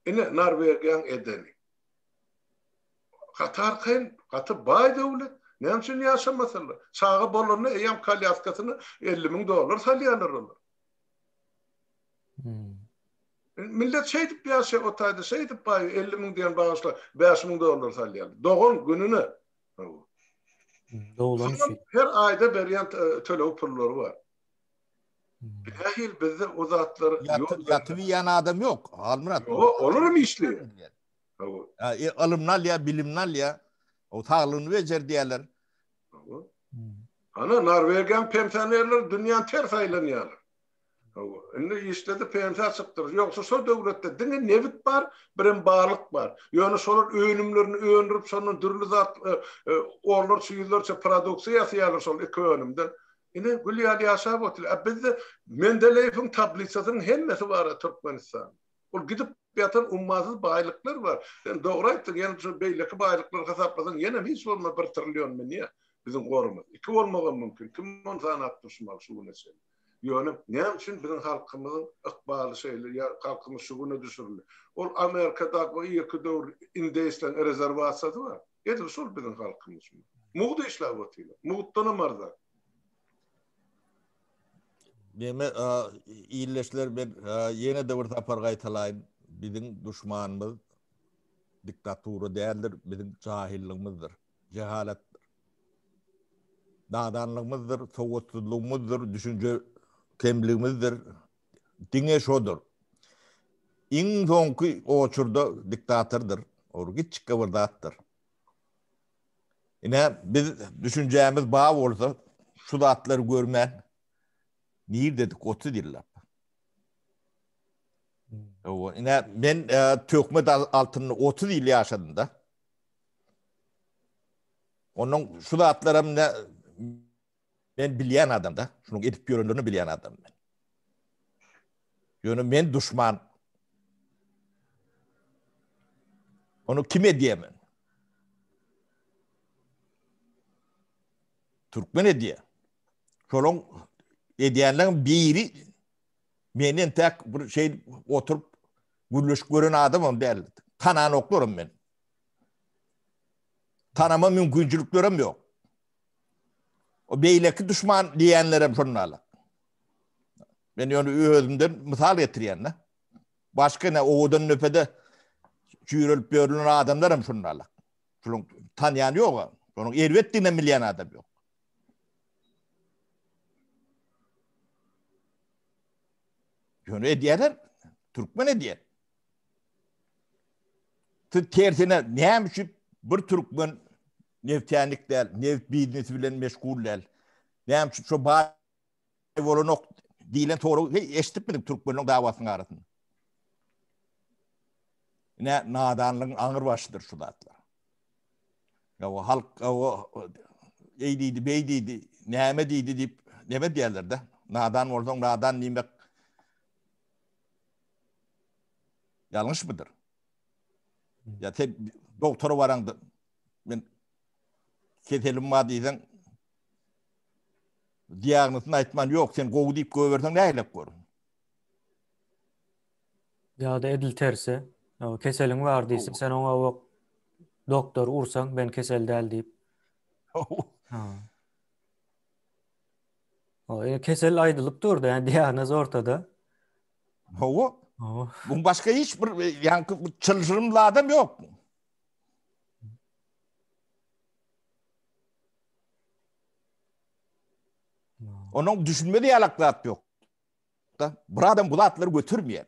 Ine Norwegiýaň edeni. Gaty arkaýyn, gaty baý döwlet. Näme üçin ýaşamasynlar? Çaga bolanda eýýäm kolýaskasyna 50 müň dollar salýarlar olar. Hmm. Millet şeýdip ýaşaýar, o taýda şeýdip baý 50 müň diýen bagyşla 5 müň dollar salýarlar. Dogan gününe. Doglan üçin. Her aýda berýän töleg pullary bar. Nähili bizde o zatlar ýok. Ýatyp iýen adam ýok, Halmyrat. Ýok, olar hem işleýär. E, ylymny alýar, bilimini alýar. O saglygyny bejer diýerler. Ana Norwegiýanyň pensionerleri dünýäni ters aýlanýarlar. Hawa, indi işledi pensiýa çykdyr. Ýogsa şo döwletde diňe nebit bar, birem balyk bar. Ýöne şolar önümlerini öndürip, şondan dürli zat, e, e, onlarça, ýüzlerçe produksiýa ýasaýarlar şol iki önümden. Ine gül ýaly ýaşap otyr. A bizde Mendeleýewiň tablisasynyň hemmesi bar Türkmenistanda. Ol gidip ýatan ummasyz baýlyklar bar. Sen dogry aýtdyň, ýene şu beýleki baýlyklary hasaplasaň, ýenem hiç bolmasa bir trillion münýär biziň gorumyz. Iki bolmagam mümkin. Kim ony sanap durşumaly şu güne çenli. Ýöne näme üçin biziň halkymyzyň ykbaly şeýle ýa halkymyz şu güne düşürildi? Ol Amerikadaky o irki döwür indeýsleriň rezerwasiýasy bar. Edil şol biziň halkymyz şu. Mugt işläp otyrlar. Mugtdanam arzan. Neme illeşler men ýene-de bir sapar gaýtalaýyn. Biziň duşmanymyz diktatura däldir, biziň jahillygymyzdyr, jehalatdyr. Nadanlygymyzdyr, sowatsyzlygymyzdyr, düşünje kemligimizdir. Diňe şodur. Iň soňky oçurda diktatordyr. Ol kiçjik bir zatdyr. Ine biz düşünjämiz bar bolsa şu zatlary görmän nirdedik 30 ýyllap. Owa, ine men e, töhmet altynda 30 ýyl ýaşadym da. Onuň şu zatlaram ne men bilýän adam da. Şunuň edip ýörenlerini bilýän adam men. Ýöne men duşman. Onu kim edýär men? Türkmen edýär. Şolaň edýänleň biri menden tek bir şey oturup gürleşip gören adamam däl. Tananoklarym men. Tanama mümkinçiliklerim ýok. O beýleki duşman diýenlerem şondalar. Men ýöne özümden mysal getirýän-de. Başga ne owadan nöpede çüýrelip ýörülen adamlar hem şondalar. Şunuň tanýan ýok. Şonuň erbetdigini bilýän adam ýok. Ýöne edýärler, türkmen edýär. Siz tersine näme üçin bir türkmen neftýanik däl, neft biznesi bilen meşgul däl? Näme üçin şo baý bolanok diýlen soragy heý eşidipmidiň türkmenleň dawasynyň arasynda? Ine nadanlygyň aňyr başydyr şu zatlar. Ya o halk o eý diýdi, beý diýdi, näme diýdi diýip näme diýerler-de. Nadan bolsaň nadan diýmek Ýalňyşmydyr? Ýa sen doktora baraňda men keselim bar diýseň diagnozyny aýtman ýok sen gowy diýip goýberseň nähilek bor? Ýa-da edil tersi, keseliň bar diýse sen oňa bak. Doktor ursaň ben kesel däl diýip. Ha. O, ýa kesel aýdylyp durdy, ýa diagnoz ortada. Hawa. Hawa. Buň başga hiç bir ýaňky çylşyrymly adam ýok. Onuň düşünmeli ýalak zat ýok. Da bir adam bu zatlary götermeýär.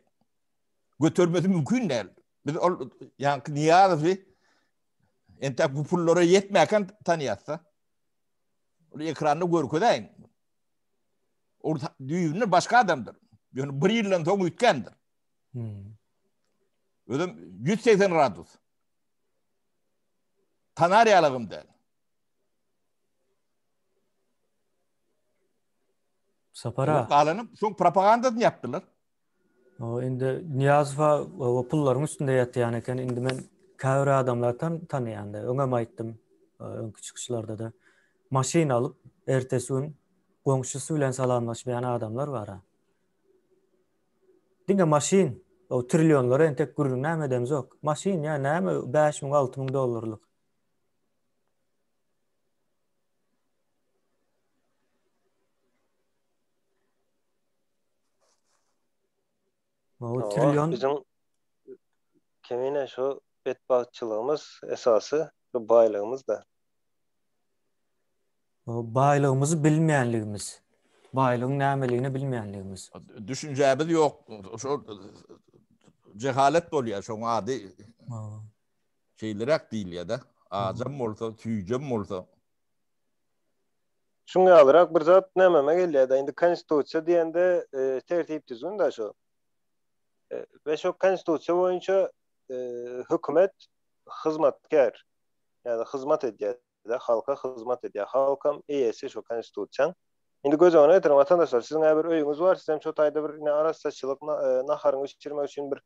Götermesi mümkin däl. Biz ol ýaňky Nyýazowy entek bu pullara ýetmäken tanýasda. Ol ekranda görkezäýiň. Ol düýbünden başga adamdyr. Ýöne bir ýyldan soň üýtgändir. Hmm. Özüm 180 gradus. Tanar ýalagym däl. Sapara. Galany şoň propagandasyny ýapdylar. O indi Nyýazowa o pullaryň üstünde ýatýan eken. Indi men käbir adamlar tan tanaýan-da. Öňem aýtdym, öňki çykyşlarda-da. Maşyn alyp, ertesi gün goňşusy bilen salamlaşmaýan adamlar bar-a. Diňe maşyn, o trillionlara entek gürrüň näme edemzok. Maşyn ýa näme 5000, 6000 dollarlyk. O trillion biziň kemine şu betbagtçylygymyz esasy şu baýlygymyz da. O baýlygymyzy bilmeýänligimiz. Baýlygyň nämeligini bilmeýänligimiz. Düşünjämiz ýok. Şo jehalet bolýar, şoň ady. Şeýleräk diýilýär-de. Ajam bolsa, süýjem bolsa. Şuň ýalyrak bir zat nämeme gelýär-de, indi konstitusiýa diýende tertip-düzgün-dä şo. We şo konstitusiýa boýunça hökümet hyzmatkär, ýagny hyzmat edýär-de, halka hyzmat edýär. Halkam eýesi şo konstitusiýaň. Indi göz öňüne getiriň, watandaşlar, siziň-ä bir öýüňiz bar, sizem şo taýda bir ine arassaçylyk, naharyňy bişirmek üçin bir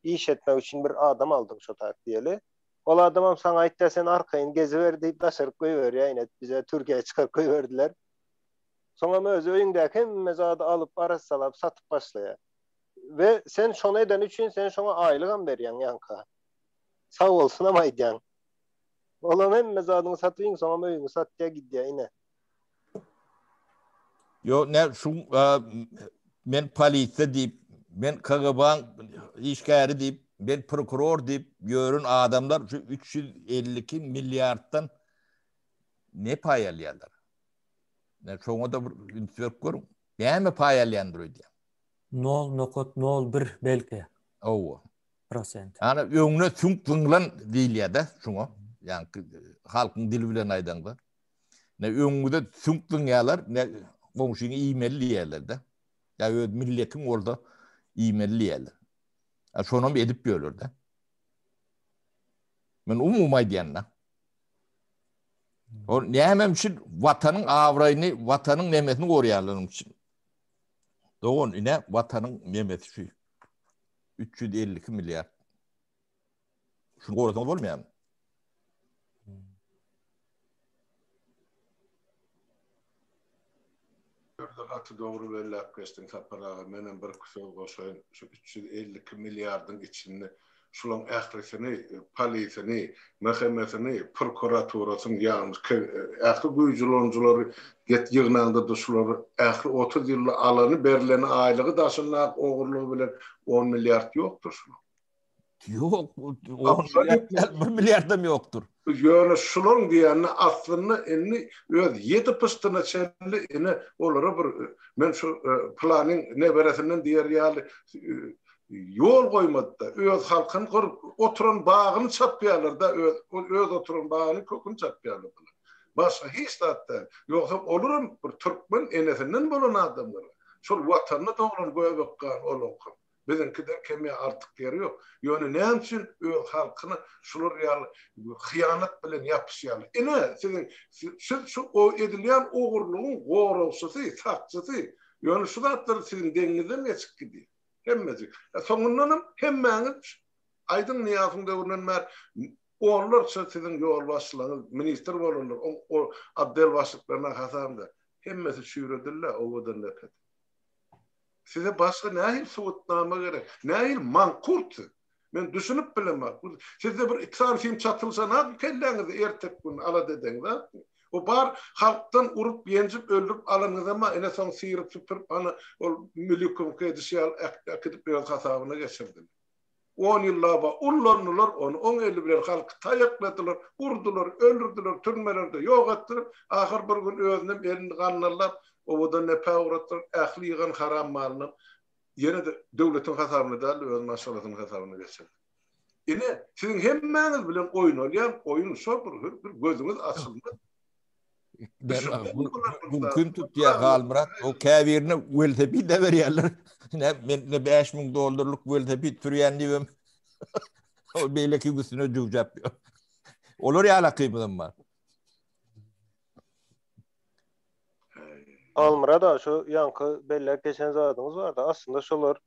iş etmek üçin bir adam aldyň şo taýda diýeli. Ol adamam saňa aýtýar sen arkaýyn geziber diýip daşaryk goýberýär ine bize Türkiýä çykaryp goýberdiler. Soňam özi öýüňdäki hemme zady alyp arassalap satyp başlaýar. We sen şony edeni üçin sen şoňa aýlygam berýäň ýaňka. Sag bolsunam aýdýaň. Olam hemme zadyňy satyp iň soňam öýüňi satýar gidýär ine. Ýok, ne şu men polisiýa diýip, men KGB-nyň işgäri diýip, men prokuror diýip ýören adamlar şu 352 milliarddan ne paý alýarlar? Ne şoňa da bir üns berip görüň. Näme paý alýandyr öýdýän? 0.01 belki. Hawa. Prosent. Ýani öňüne süňk zyňlan diýilýär-de şuňa. Ýani halkyň dili bilen aýdaňda. Ne öňüňize süňk zyňýarlar, ne goňşyňy iýmeli diýýärler-de. Ýa öz milletiň bolsa iýmeli diýýärler. A şonam edip ýörler-de. Men umumy aýdýan-da. O näme üçin watanyň abraýyny, watanyň nemesini gorýarlar onuň üçin. Dogan ine watanyň nemesi şu. 352 milliard. Şuny gorasaňyz bolmaýarmy? Ýerde gaty dogry belläp geçdiň Sapar aga, menem bir iki söz goşaýyn, şu 352 milliardyň içinde şulaň ählisini, polisini, MHM-sini, prokuraturasyny, ýagny ähli güýji ulanyjylary get ýygnaňda-da şulary ähli 30 ýylda alany, berleni, aýlygy daşyndaky ogurlygy bilen on milliard ýokdur şulaň. Ýok, 1 milliardam ýokdur. Ýöne şularyň diýenini aslynda indi öz ýedi pyşdyna çenli ine olara bir men şu pylanyň neberesinden diýer ýaly ýol goýmady-da, öz halkyny gyryp oturan bagyny çapýarlar-da, öz öz oturan bagynyň köküni çapýarlar bular. Başga hiç zat däl. Ýogsam olaram bir türkmen enesinden bolan adamlar. Şol watanda doglan göbek gan olaňkam. Biziňkiden kem ýa artyk ýeri ýok. Ýöne näme üçin öz halkyna şular ýaly hyýanat bilen ýapyşýarlar? Ine, siziň siz şu edilýän ogurlygyň goragçysy, sakçysy. Ýöne şu zatlar siziň deňiňizden geçip gidýär. Hemmejik. Soňundanam hemmäňiz aýdyň Nyýazowyň döwründen bäri onlarça siziň ýolbaşçylaryňyz ministr bolanlar, o otdel başlyklaryna hasabynda hemmesi çüýredildi Owadandepede. Size başga nähili subutnama gerek? Nähili mankurt siz? Men düşünip bilemok. Sizde bir iki sany sim çatylsa nädip kelläňizde erteki gün alada edeňiz-a? O bar halkdan urup, ýenjip, öldürip alanyňyzam-a ine soň syryp-süpürip ana ol Milýukowyňky edişi ýaly äkidip öz hasabyna geçirdiler. On ýyllab-a ullandylar ony, oň eli bilen halky taýakladylar, urdular, öldürdiler, türmelerde ýok etdiler. Ahyr bir gün özünem elini gandallap, obadan nepä ugratdylar, ähli ýygan haram malynam ýene-de döwletiň hasabyna däl-de, öz maşgalasynyň hasabyna geçirdi. Ine, siziň hemmäňiz bilen oýnalýan oýun şo bir, bir gözüňiz açylmaz. Mümkin tutýar Halmyrat. O käbirine welosiped de berýärler. Ne men ne 5000 dollarlyk welosiped sürýän diýibem. O beýleki üstüne jüwjäp. Olar ýaly akymyzam bar. Halmyrat aga şu ýaňky belläp geçen zadyňyz bardy. Aslynda şolar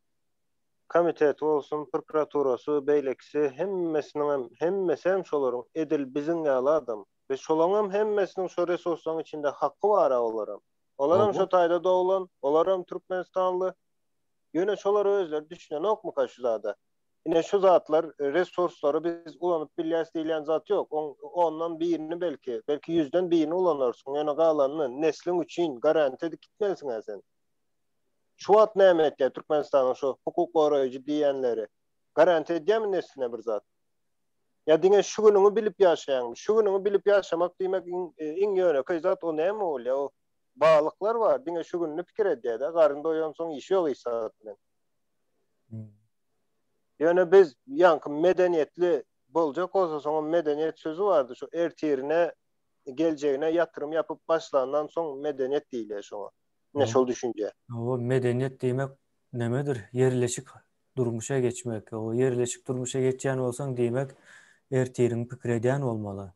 komiteti bolsun, prokuraturasy, beýlekisi hemmesiniň hem hemmesi hem şolaryň edil biziň ýaly adam. We şolaňam hemmesiniň şo resurslaryň içinde haky bar-a olaram. Olaram şo taýda doglan, olaram türkmenistanly. Ýöne şolar özleri düşünenokmyka şu zada? Ine şu zatlar, resurslary biz ulanyp bilýäs diýilýän zat ýok. Oň ondan birini belki, belki ýüzden birini ulanarsyň, ýöne galanyny nesliň üçin garanti edip gitmelisiň-ä sen. Şu wagt näme etýär Türkmenistanyň şu hukuk goraýjy diýýänleri? Garanti edýärmi nesline bir zat? Ýa diňe şu günüňi bilip ýaşaýaňmy? Şu günüňi bilip ýaşamak diýmek iň iň ýönekeý zat o näme bolýar? O balyklar bar, diňe şu gününi pikir edýär-de, garny doýansoň işi ýok hiç zat bilen. Ýöne biz ýaňky medeniýetli boljak bolsa soňam medeniýet sözi bardy şu ertirine geljegine ýatyrym ýapyp başlandan soň medeniýet diýilýär şoňa. Ine şol düşünje. Hawa medeniýet diýmek nemedir? Ýerleşik durmuşa geçmek. O ýerleşik durmuşa geçýän bolsaň diýmek ertiriňi pikir edýän bolmaly.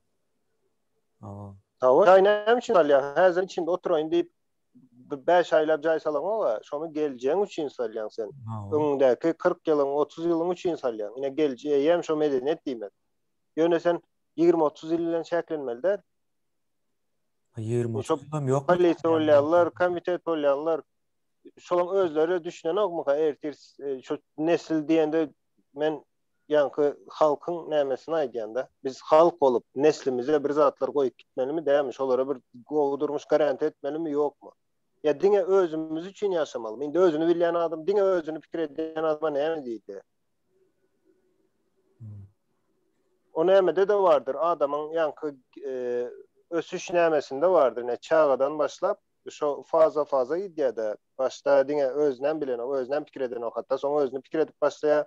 Hawa. Hawa jaý näme üçin salýaň? Häzir içinde oturaýyn diýip 5 aýlap jaý salaňok-a, şony geljegiň üçin salýaň sen. Öňüňdäki 40 ýylyň, 30 ýylyň üçin salýaň. Ine gelje eýýäm şo medeniýet diýmek. Ýöne sen 20-30 ýyl bilen çäklenmeli däl. 20-30 ýylam ýok. Polisiýa bolýanlar, komitet bolýanlar şolaň özleri düşünenokmyka ertir e, şu nesil diýende men ýaňky halkyň nämesini aýdýanda, biz halk bolup neslimize bir zatlar goýup gitmelimi dälmi, şolara bir gowy durmuş garanti etmelimi ýokmy? Ýa diňe özümiz üçin ýaşamalymy? Indi özüni bilýän adam diňe özüni pikir edýän adama näme diýdi? O nämede-de bardyr, adamyň ýaňky e, ösüş nämesinde bardyr, ne çagadan başlap şo faza-faza gidýär-de, başda diňe özünem bilenok, özünem pikir edenok, hatda soň özüni pikir edip başlaýar.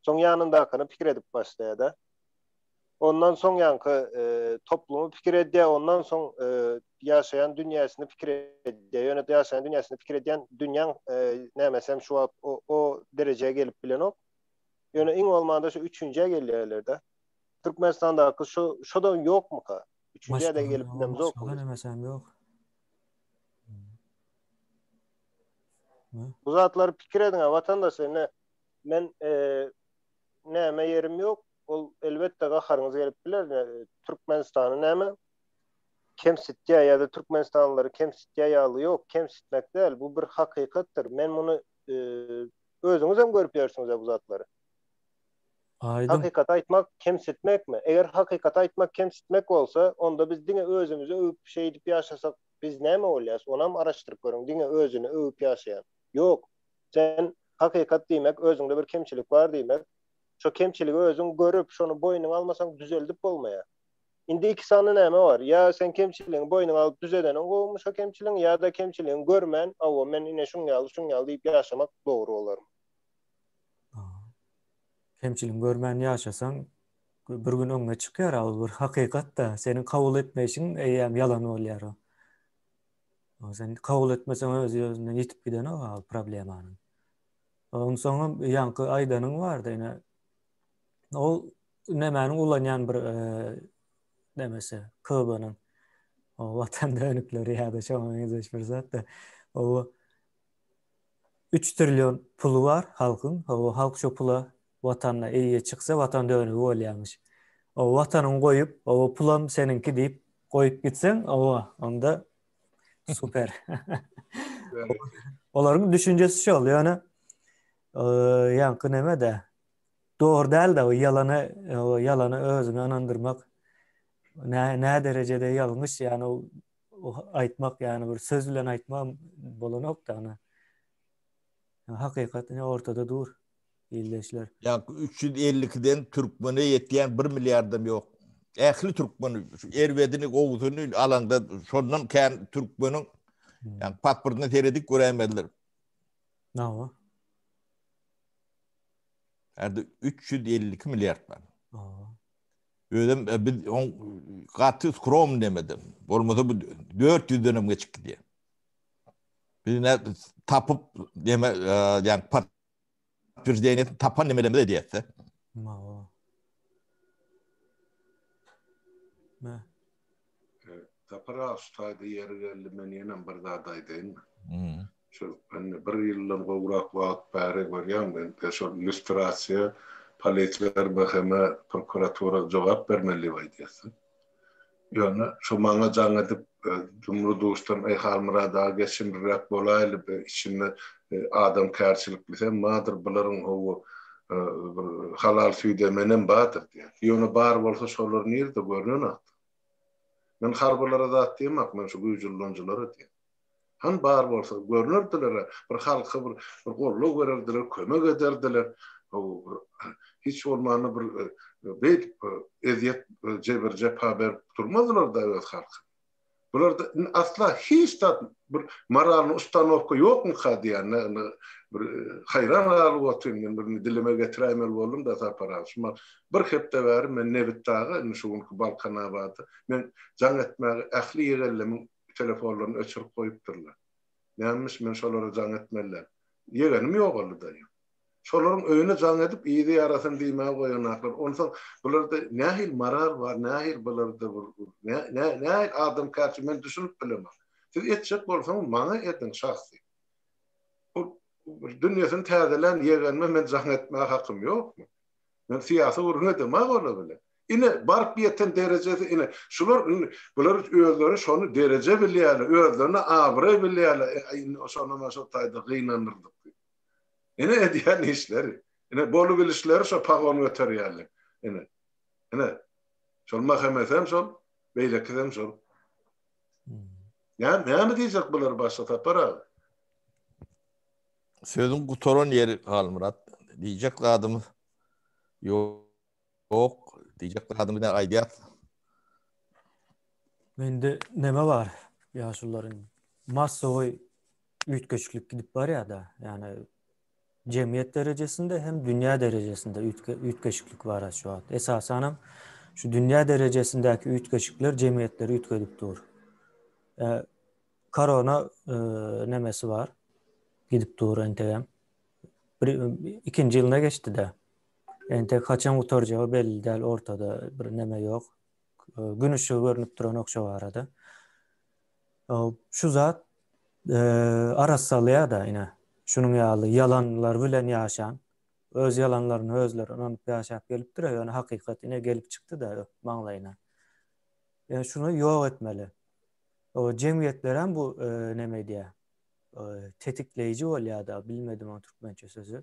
Soň ýanyndakyny pikir edip başlaýar-da. Ondan soň ýaňky e, toplumy pikir edýär, ondan soň e, ýaşaýan dünýäsini pikir edýär. Ýöne ýaşaýan dünýäsini pikir edýän dünýäň e, nämesi hem şu wagt o, o derejä gelip bilenok. Ýöne iň bolmanda şu üçünjä gelýärler-de. Türkmenistandaky şu şo da ýokmuka? Üçünjä de gelip bilemzok. Başga nämesi hem ýok. Bu zatlary pikir ediň, watandaşlar. Ine Men näme ýerim ýok. Ol elbetde gaharyňyz gelip biler. Türkmenistany näme kemsitýär ýa-da türkmenistanlylary kemsitýär ýaly ýok, kemsitmek däl, bu bir hakykatdyr. Men muny özüňiz hem görüp ýörsüňiz bu zatlary. Aýdyň. Hakykaty aýtmak kemsitmekmi? Eger hakykaty aýtmak kemsitmek bolsa, onda biz diňe özümizi öwüp şeýdip ýaşasak, biz näme bolýas? Onam araşdyryp görüň, diňe özüni öwüp ýaşaýan. Ýok. Sen hakykat diýmek özüňde bir kemçilik bar diýmek. Şo kemçiligi özüň görüp, şony boýnuňa almasaň düzeldip bolmaýar. Indi iki sany näme bar? Ýa sen kemçiligiňi boýnuňa alyp düzedeniň gowumy şo kemçiligiňi ýa-da kemçiligiňi görmän, hawa men ine şuň ýaly, şuň ýaly diýip ýaşamak dogry bolarmy? Kemçiligiňi görmän ýaşasaň bir gün öňüňe çykýar ol bir hakykat-da. Seniň kabul etmeýşiň eýýäm ýalan bolýar o. Sen kabul etmeseň özi özünden ýitip gidenok al problemanyň. Onsoňam ýaňky aýdanyň bardy ine. Ol nemäniň ulanýan bir e, nemesi KB-nyň. O watan dönükleri ýa-da şoňa meňzeş bir zat da. O 3 trillion puly bar halkyň. O halk şo pula watanyna eýe çyksa watan dönügi bolýarmyş. O watanyňy goýup, o pulam seniňki diýip goýup gitseň, owa, onda super. Olaryň düşünjesi şol, ýöne ýaňky neme-de. dogry däl-de, o ýalana, o ýalana özüňi ynandyrmak nä nä derejede ýalňyş, ýagny o o aýtmak, ýagny bir söz bilen aýtmak bolanok-da ony. Hakykat ine ortada dur, ildeşler. Ýa 352-den türkmene ýetýän 1 milliardam ýok. Ähli türkmen şu erbedini, gowusyny alanda şondan kän türkmeniň ýa pasportyna seredip göräýmediler. Nawa. Ärde 352 milliard bar. Özüm e, biz on gaty skrom demedim. Bolmasa bu 400-den hem geçip gidýär. Biz ne tapyp deme e, ýa podtwерждение tapan nemelerimizi edýäs. Nawa. Ne? Sapar aga şu taýda ýeri geldi men ýenem bir zat aýdaýynmy? Şu indi bir ýyldan gowrak wagt bäri görýän men şol lýustrasiýa polisiýa MHM prokuratura jogap bermeli diýip aýdýarsyň. Ýöne şu maňa jaň edip dumly duşdan eý Halmyrat aga geçimliräk bolaýly bir içinde adamkärçilikli sen bardyr bularyň hawa bir halal süýt emenem bardyr diýýär. Ýöne bar bolsa şolar nirde görnenok. Men harbylara zat diýemok, men şu güýji ulanyjylara diýýän. Hany bar bolsa görnerdiler-ä, bir halka bir bir goldaw bererdiler, kömek ederdiler. Hawa, bir hiç bolmanda bir beýdip ezýet, jebir-jepa berip durmazdylar-da öz halkyna. Bularda indi asla hiç zat bir moralnyý ustanowka ýokmyka diýýän-de, indi bir haýran galyp otyryn men, bir dilime getiräýmeli boldum-da Sapar aga. Şu bir hepde bäri men Nebitdaga, indi şu günki Balkanabada men jaň etmäge ähli ýegenlemiň telefonlaryny öçürip goýupdyrlar. Nämmiş men şolara jaň etmeli däl. Ýegenim ýogaldy daýy. Şolaryň öýüne jaň edip yzy ýarasyn diýmäge goýanaklar. Onsoň bularda nähili moral bar, nähili bularda bir nähili adamkärçilik men düşünip bilemok. Siz etjek bolsaňyz maňa ediň şahsy. Bu bir dünýesini täzelän ýegenime men jaň etmäge hakym ýokmy? Men syýasy gürrüň edemok olar bilen. Ine baryp ýeten derejesi ine şular indi bular özleri şony dereje bilýärler, özlerine abraý bilýärler. Indi şonam şo taýda gynandyrdyk diýip. Ine edýän işleri. Ine bolubilişleri şo pagon göterýärler. Ine. Ine. Şol MHM-sem şol, beýlekisem şol. Näme, näme diýjek bular başga Sapar aga? Sözüň gutaran ýeri Halmyrat. Diýjek zadymyz ýok. Diýjek zadymyzy aýdýas. Mende neme bar ýaşulularyň massowy üýtgeşiklik gidip barýar-da. Ýagny jemgyýet derejesinde hem dünýä derejesinde üýtgeşiklik bar şu wagt. Esasanam şu dünýä derejesindäki üýtgeşikler jemgyýetleri üýtgedip dur. Korona nemesi bar. Gidip dur entegem. Bir ikinji ýylyna geçdi-de. Entek haçan gutarjagy belli däl ortada bir neme ýok. Gün yşygy görnüp duranok şo barada. Şu zat arassalaýar-da ine. Şunuň ýaly ýalanlar bilen ýaşan, öz ýalanlaryna özleri ynanyp ýaşap gelipdir, ýöne hakykat ine gelip çykdy-da maňlaýyna. Ýöne şuny ýok etmeli. O jemgyýetlerem bu neme edýär? Tetikleýji bolýar-da, bilmedim o türkmençe sözi.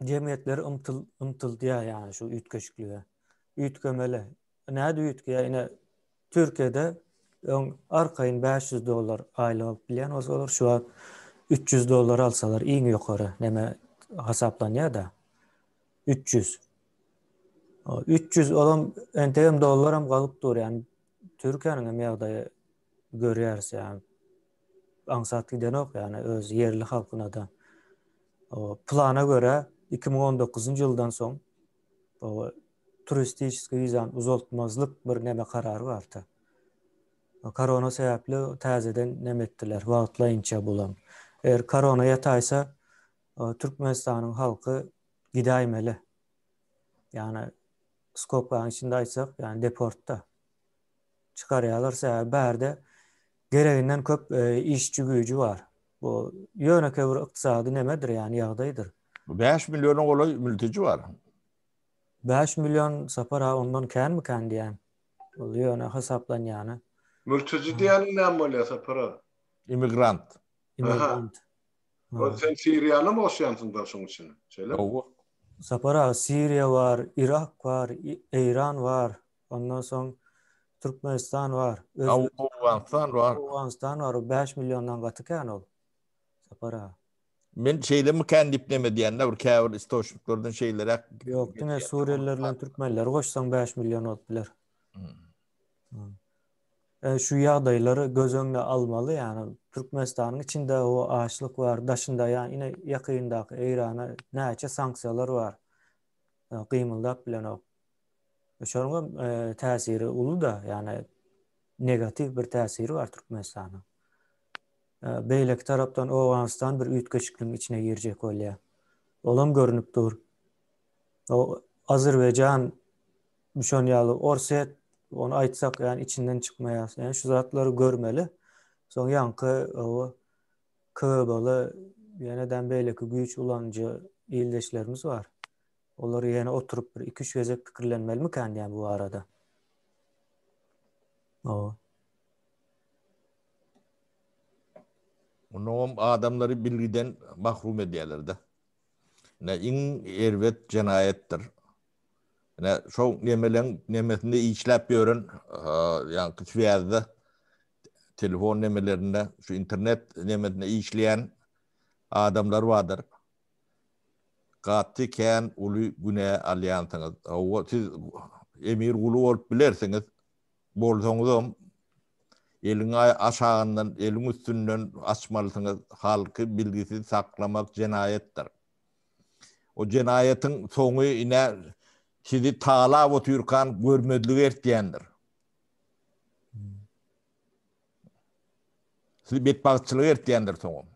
Jemgyýetleri ymtyl ymtyldýar ýagny şu üýtgeşiklige. Üýtgemeli. Nädip üýtgeýär? Ine Türkiýede öň arkaýyn 500 dollar aýlyk alyp bilýän bolsalar, şu wagt 300 dollar alsalar iň ýokary neme hasaplanýar-da. 300. 300 olam entegem dollaram galyp dur ýani Türkiýäniň hem ýagdaýy görýäris ýani aňsat gidenok ýani öz ýerli halkyna-da. Plana görä 2019-njy ýyldan soň turistiçeskiý wizany uzaltmazlyk bir neme karary bardy. Korona sebäpli täzeden neme etdiler wagtlaýynça bulam. Eger korona ýataýsa Türkmenistanyň halky gidäýmeli. Ýagny skobkanyň içinde aýtsak, ýagny deportda çykarýarlar, sebäbi bärde gereginden köp e, işçi güýji bar. Bu ýönekeý bir ykdysady nemedir, ýagny ýagdaýdyr. 5 milliona golaý mülteci bar. 5 million Sapar aga ondan känmikän diýýän. Ol ýöne hasaplanýany. Mülteci diýýäniň näme bolýar Sapar aga? Immigrant. Immigrant. O sen Siriýany goşýansyň da şoň içine. Şeýle? Hawa. Sapar aga Siriýa bar, Irak bar, Eýran bar, ondan soň Türkmenistan bar. Owganystan bar. Owganystan bar, o 5 milliondan gaty kän ol. Sapar aga. Men şeýlemikän diýip neme diýende bir käbir istoçniklerden şeýleräk. Ýok, diňe suriýalylar bilen türkmenleri goşsaň 5 million bolup biler. Hmm. E, şu ýagdaýlary göz öňüne almaly, ýagny Türkmenistanyň içinde o açlyk bar, daşynda ýa ine ýakyndaky Eýrana näçe sanksiýalar bar. E, gymyldap bilenok. E, şonuň hem e, täsiri uly-da, ýagny negatiw bir täsiri bar Türkmenistana. E, beýleki tarapdan Owganystan bir üýtgeşikligiň içine girjek bolýar. Olam görnüp dur. O Azerbaýjan Şon ýaly Orsýet ony aýtsak ýani içinden çykmaýar. Ýani şu zatlary görmeli. Soň ýaňky o KGB-ly ýeneden beýleki güýç ulanyjy ildeşlerimiz bar. Olar ýene oturyp bir 2-3 gezek pikirlenmelimikän diýýän bu barada. O. Onam adamlary bilgiden mahrum edýärler-de. Ne iň erbet jenaýatdyr. Ine, şo nemeleň nemesinde işläp ýören, ýaňky swýazda, telefon nemelerinde, şu internet nemesinde işleýän adamlar bardyr. Gaty kän uly günä alýansyňyz. Hawa, siz emir guly bolup bilersiňiz. Bolsaňyzam, eliň aşagyndan, eliň üstünden açmalysyňyz. Halky bilgisiz saklamak jenaýatdyr. O jenaýatyň soňy ine sizi talap otyrkan görmezlige eltýändir. Sizi betbagtçylyga eltýändir soňam.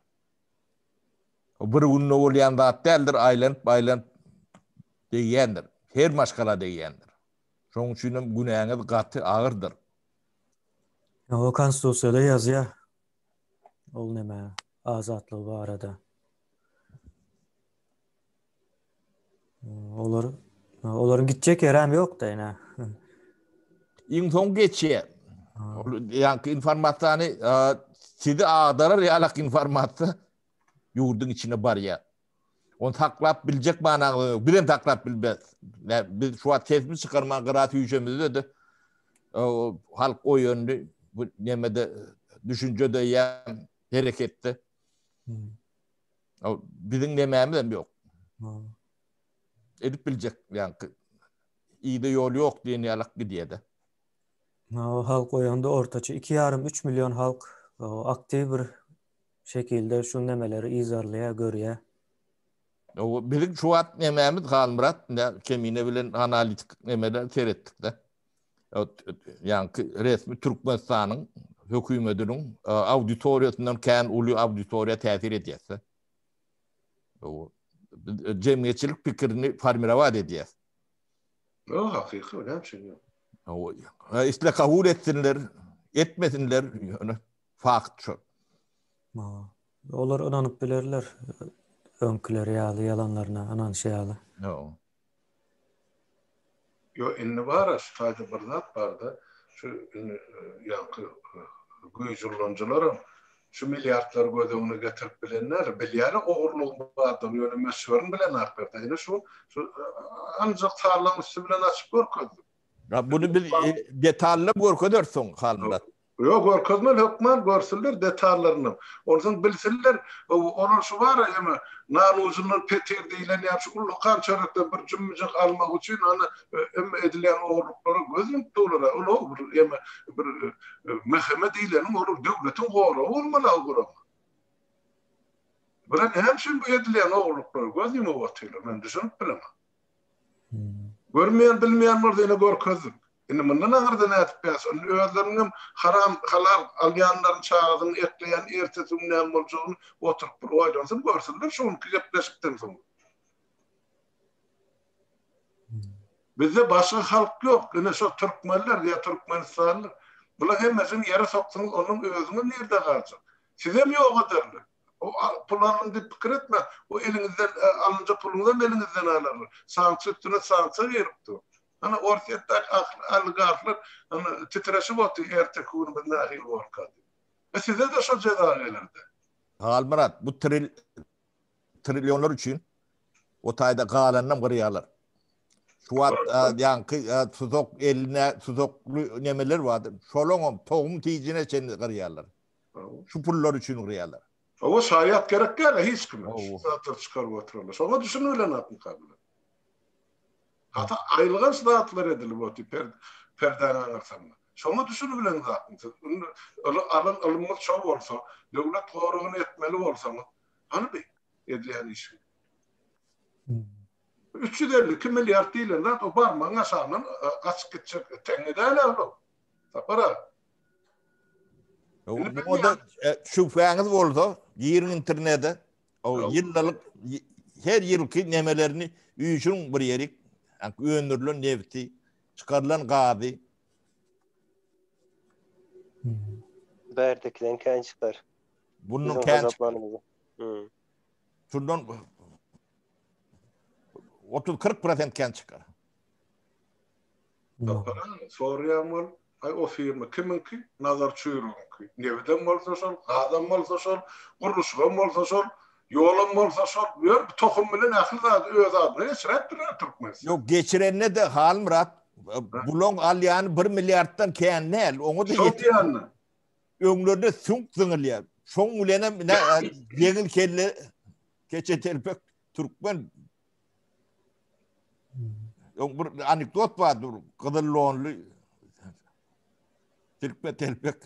O bir günde bolýan zat däldir, aýlanyp-aýlanyp degýändir. Her maşgala degýändir. Şonuň üçin hem günäňiz gaty agyrdyr. O konstitusiýada ýazýar. Ol näme azatlygy barada. Olar olaryň gitjek ýerem ýok-da ine. Iň soň geçýär. Ol ýaňky informasiýany sizi agdarar ýalak informasiýa ýurduň içine barýar. Ony saklap biljek manaňyz ýok. Bizem saklap bilmez. Biz şu wagt sesimizi çykarman gyra süýşemizde-de halk oýandy. Bu nemede düşünjede ýa hereketde. Biziň nemämiz hem ýok. Edip biljek ýaňky ýa ýol ýok diýen ýalak gidýär-de. Halk oýandy ortaça 2,5-3 million halk aktiw bir şekilde şu nemeleri yzarlaýar, görýär. Biziň şu wagt nemämiz Halmyrat, Kemine bilen analitik nemeler seretdik-de. Ýaňky resmi Türkmenistanyň hökümetiniň auditoriýasyndan kän uly auditoriýa täsir edýär. Jemgyýetçilik pikirini formirowat edýär. Ýok, hakyky, näme üçin ýok? Isle kabul etsinler, etmesinler, ýöne fakt şol. Olar ynanyp bilerler öňküleri ýaly ýalanlaryna ynanyşy ýaly. Ýok. Ýok, indi bar-a şu taýda bir zat bar-da, şu indi ýaňky güýç ulanyjylaram şu milliardlary göz öňüne getirip bilenler, bilýärler ogurlygyň bardygyny, ýöne möçberini bilenaklar-da. Ine şu şu aljak tarlaň üsti bilen açyp görkezdik. Ya bunu biz detallap görkezeris soň Halmyrat. Ýok görkezmeli hökman görsünler detallaryny. Onsoň bilsinler olar şu bar eme nan ujundan petir diýilen ýaly şu ullakan çörekden bir jümmüjek almak üçin ana emme edilýän ogurlyklara göz ýumup durlar ol bir eme bir MHM diýileniň olar döwletiň goragy bolmaly o gurama. Bular näme üçin bu edilýän ogurlyklara göz ýumup otyrlar men düşünip bilemok. Görmeýän, bilmeýän bolsa ine görkezdik. Indi mundan aňyrda nädip bäs? Indi özleriniňem haram, halal alýanlaryny, çagasyny ekleýän ertesi gün näme boljagyny oturyp bir oýlansyn, görsünler şu günki gepleşikden soň. Bizde başga halk ýok. Ine şo türkmenler ýa türkmenistanlylar. Bular hemmesini ýere soksaňyz onuň özüňiz nirde galjak? Sizem ýok ederler. O pul alyn diýip pikir etmäň. O eliňizden alynjak puluňyzam eliňizden alarlar. Sanksiýa üstüne sanksiýa girip dur. Ana Orsýetdäki ahli oligarhlar ana titreşip otyr erteki günümiz nähili borka diýip. E size-de şo jeza geler-de. Halmyrat, bu tril trillionlar üçin. O taýda galanynam gyrýarlar. Şu wagt ýaňky tuzak eline tuzakly nemeler bardy. Şolaňam tohum tijine çenli gyrýarlar. Şu pullar üçin gyrýarlar. Oňa şaýat gerek däl hiç kime. Şu zatlary çykaryp oturarlar. Şoňa düşünibilenokmyka bular? Gaty aýylganç zatlar edilip otyr perdäniň aňyrsynda. Şoňa düşünibileňzakmy siz? Indi alan ylmyňyz şol bolsa, döwlet goragyny etmeli bolsaňyz, hany bi edilýän işiň? 352 milliard diýlen zat o barmagyň aşagyndan gaçyp gitjek teňňe däl-ä ol. Sapar aga. Muňa-da şübhäňiz bolsa, giriň internete, o ýyllyk her ýylky nemelerini üýşüriň bir ýerik, öndürilen nebti, çykarylan gazy. Bärdekiden kän çykar. Bundan kän çykar. Şundan 30-40 prosent kän çykar. Tapara soraýan bol, aý o firma kimiňki? Nazar Çüýrügiňki. Nebidem bolsa şol, gazam bolsa şol, gurluşygam bolsa şol, ýolam bolsa şol. Ýör tohum bilen ähli zady öz adyna geçiräpdir Türkmenistan. Ýok, geçirende-de Halmyrat, bulaň alýany bir milliarddan kän däl, oňa-da Şol diýýän-de. Öňlerine süňk zyňylýar. Şoň bilenem ine ýeňil kelle keçe telpek türkmen Öň bir anekdot bardy, gyzyl donly silkme telpek.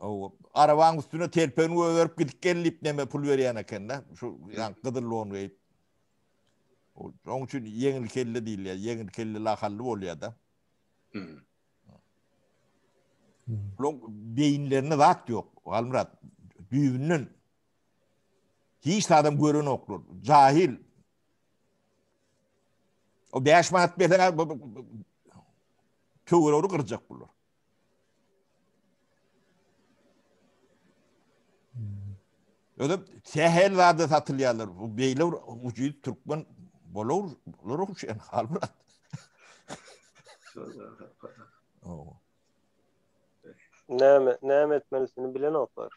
O arabaň üstüne telpegini goýberip gidip gel diýip näme pul berýän eken-de. Şu ýa gyzyl don geýip. Oň üçin ýeňil kelle diýilýär. Ýeňil kelle lahally bolýar-da. Hmm. Bulaň beýinlerinde zat ýok. Halmyrat düýbünden hiç zadam görenoklar. Jahil. O 5 manat berseň töweregini gyrjak bular. Özüm sähel zada satylýarlar. Bu beýle bir ucuz türkmen bolar, bolar ogşan Halmyrat. Näme, näme etmelisini bilenoklar.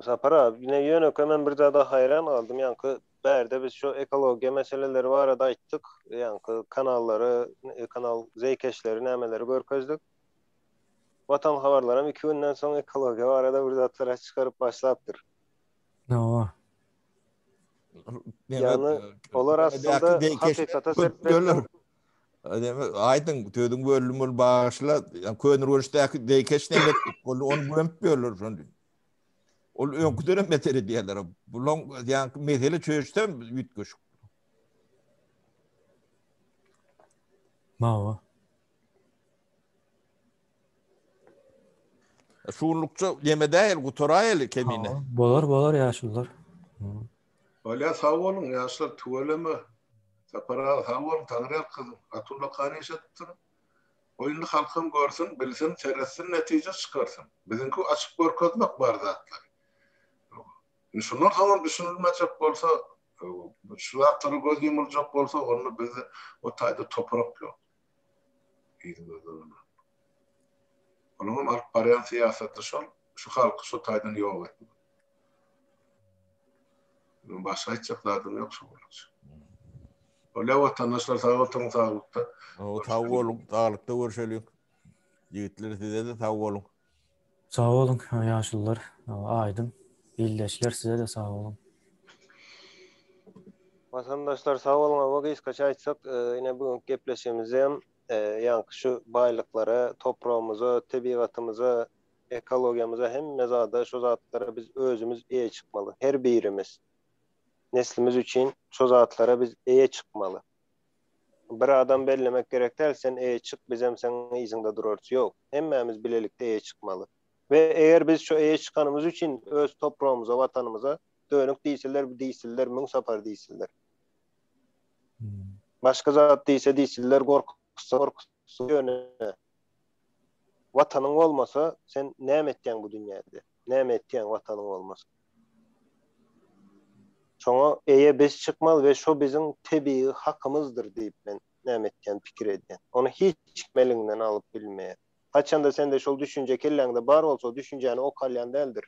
Sapar abi, ýine ýönekeý men bir zada haýran galdym, ýaňky bärde biz şu ekologiýa meseleleri barada aýtdyk, ýaňky kanallary, kanal zeýkeşleri nämeleri görkezdik. Watan habarlaram iki günden soň ekologiýa barada bir zatlar çykaryp başlapdyr. Hawa. Ýagny olar aslynda hakykata serpmek Aýdyň, sözüň böldüm ol bagyşla. Köneürgençdäki zeýkeş näme etdik? Ol ony gömüp ýörler şony. Ol öňküden beter edýärler. Bulaň ýaňky mesele çözüşsem üýtgeşik. Hawa. Şunlukça ýeme däl, gutaraýaly kemine. Bolar, bolar ýaşulular. Bolýa sag boluň ýaşlar tüweleme. Sapar aga sag boluň Taňryýalkasyn. Gaty ullakan iş edipsiň. O indi halkam görsün, bilsin, seretsin, netije çykarsyn. Biziňki açyp görkezmek bar zatlary. Indi şundan soňam düşünilmejek bolsa, şu zatlara göz ýumuljak bolsa, onda bizde o taýda toprak ýok. Onuň hem alyp barýan syýasaty şol, şu halky şu taýdan ýok etmek. Meniň başga aýtjak zadym ýok şu boýunça. Bolýa watandaşlar sag oturyň saglykda. Sag boluň, saglykda görşeliň. Ýigitler size-de sag boluň. Sag boluň ýaşulular, aýdyň ildeşler size-de sag boluň. Watandaşlar sag boluň hawa gysgaça aýtsak ine bu günki gepleşigimizde hem ýaňky şu baýlyklara topragymyza tebigatymyza ekologiýamyza hemme zada şu zatlara biz özümiz eýe çykmaly her birimiz neslimiz üçin şu zatlara biz eýe çykmaly Bir adam bellemek gerek däl sen eýe çyk bizem seň yzyňda durarys ýok hemmämiz bilelikde eýe çykmaly we eger biz şo eýe çykanymyz üçin öz topragymyza watanymyza dönük diýseler diýsinler müň sapar diýsinler başga zat diýse diýsinler gorkuzsa gorkuzsyn ýöne watanyň bolmasa sen näme etýäň bu dünýäde näme etýäň watanyň bolmasa. Şoňa eýe biz çykmaly we şo biziň tebigy hakymyzdyr diýip men näme etýän pikir edýän. Ony hiç kim eliňden alyp bilmeýär. Haçanda sende şol düşünje kelläňde bar bolsa o düşünjäni ok alýan däldir.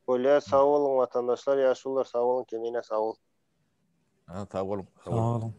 Bolýar sag boluň watandaşlar ýaşulular sag boluň Kemine sag bol. Ha sag boluň. Sag boluň.